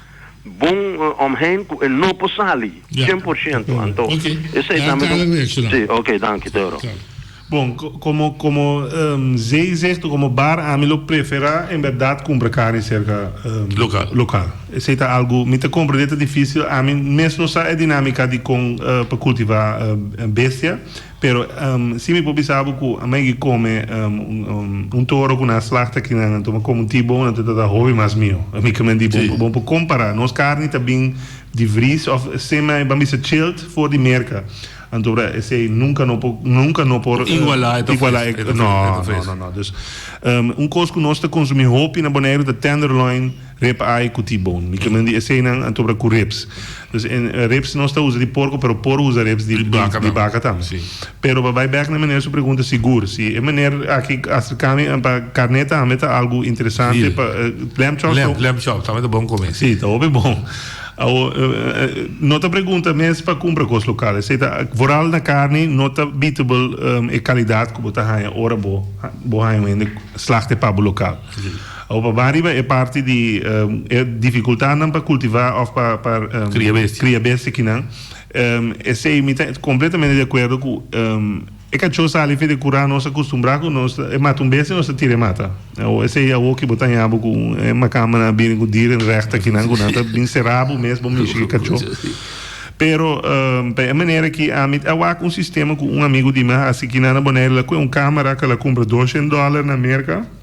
Bon omheen ku e no por sali 100% anto esei tambe ta si ok danki Toro. Bon, komo komo zeezicht o komo bar ami lo prefera en berdad kumpra karni serka Lokal. lokal. Esei ta algu mi ta komprende ta difisil ami mes no sa e dinamika di kon pa kultiva bestia. Pero si mi por bisa bo cu a megi come un toro cu nan slacht aki nan anto mi come un T-bone anto ta ta hopi mas mio. Mi ke men di bo bo por compara. Nos carni ta bin di vries of semi ban bisa chilled for di Merca. Anto ora esey nunca no por nunca no por Iguala e ta iguala fris, e e ta no fris, e ta no fris. no no. Dus un cos cu nos ta consumi hopi na Boneiru ta tenderloin. Rib eye ku T-bone. Mi ke men di eseinan anto bra ku ribs. Dus en ribs nos ta usa di porko pero por usa ribs di di baka tambe. Pero pa bai bek na meneer su pregunta sigur si e meneer aki aserka mi pa karne tambe ta algu interesante pa lamb chops Lamb lamb chops tambe ta bon kome. Si ta hopi bon. Awo no ta pregunta mes pa kumpra kos lokal esei ta vooral na karni no ta beatable e kalidat ku bo ta haña ora bo bo haña un hende slagte pa bo lokal. Awo pa ban riba e parti di e dificultadnan pa cultiva of pa pa Cria bestia. cria bestia kinan, esey mi ta completamente di acuerdo cu e cacho sali fe di cura nos a custumbra cu nos ta e mata un bestia nos ta tira e mata. Awo esey awo ki bo ta haña bo cu e macamanan a bini cu dierenrecht akinan cu nan ta bin cera bo mes bo mishi cu e cacho. Pero pa e manera ki ami a wak un sistema cu un amigo di mi a haci kinan na Bonaire el a cue un camera cu el a cumpra doshen dollar na Merca.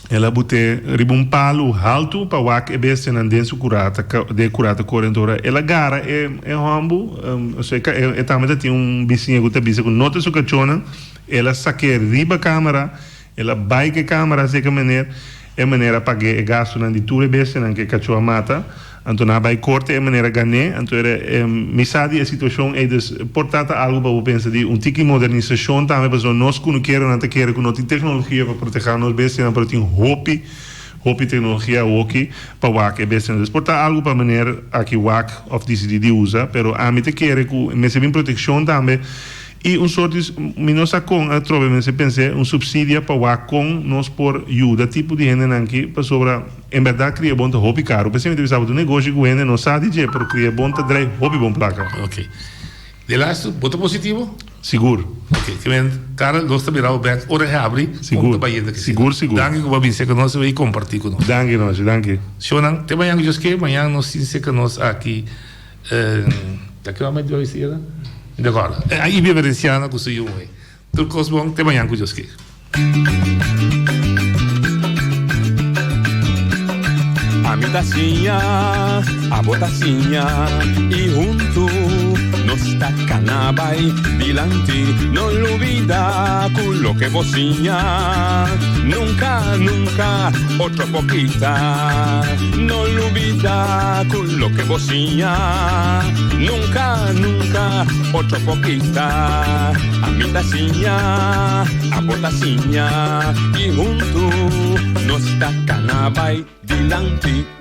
El a but'é riba un palu haltu pa wak e bestianan den su kurá ta den e kurá ta kore. Anto ora el a gara e e hòmbu, osea e e tambe ta tin un bisiña ku ta bisa ku no ta su kachónan, el a sak'é riba kamera, el a bai ku e kamera seka mener. E meneer a pag'é e gastunan di tur e bestianan ku e kachó a mata. Anto nan a bai korte e meneer a gan'é. Anto era mi sa di e situashon ei dus por ta ta algu pa bo pensa di un tiki modernisashon tambe pasobra nos kunukeronan ta kere ku no tin teknologia pa protehá nos bestianan pero tin hopi hopi teknologia awoki pa wak e bestianan. Dus por ta algu pa meneer aki wak òf disidí di usa pero ami ta kere ku mester bin protekshon tambe. I un sort di, mi no sa kon atrobe mester pens'é, un supsidia pa wak kon nos por yuda tipo di hendenan aki, pasobra en bèrdat kria bon ta hopi karu. P'esei mi ta bisa bo ta un negoshi ku hende no sa di dje, pero kria bon ta drai hopi bon plaka. Ok. De laatste, bo ta positivo? Sigur. Ok, ke men, Karel, nos ta mira bo bèk ora e habri, kon ta Sigur, bai yenda ke sigur, sigur. Danki ku bo a bin serka nos i kompartí ku nos. Danki, Nochi, danki. Shownan, te mañan ku Dios ke, mañan nos tin serka nos aki. Ta ke homber Joyce era? Mi ta corda. E Ivy Verenciana cu su yu muhe. Tur cos bon, te mañan cu Dios kier. Ami ta siña, abo ta siña y huntu nos ta cana bay dilanti. No lubida cu loke bo siña nunca, nunca otro por kita. No lubida cu loke bo siña nunca, nunca otro por kita. Ami ta siña, abo ta siña y huntu nos ta cana bay dilanti.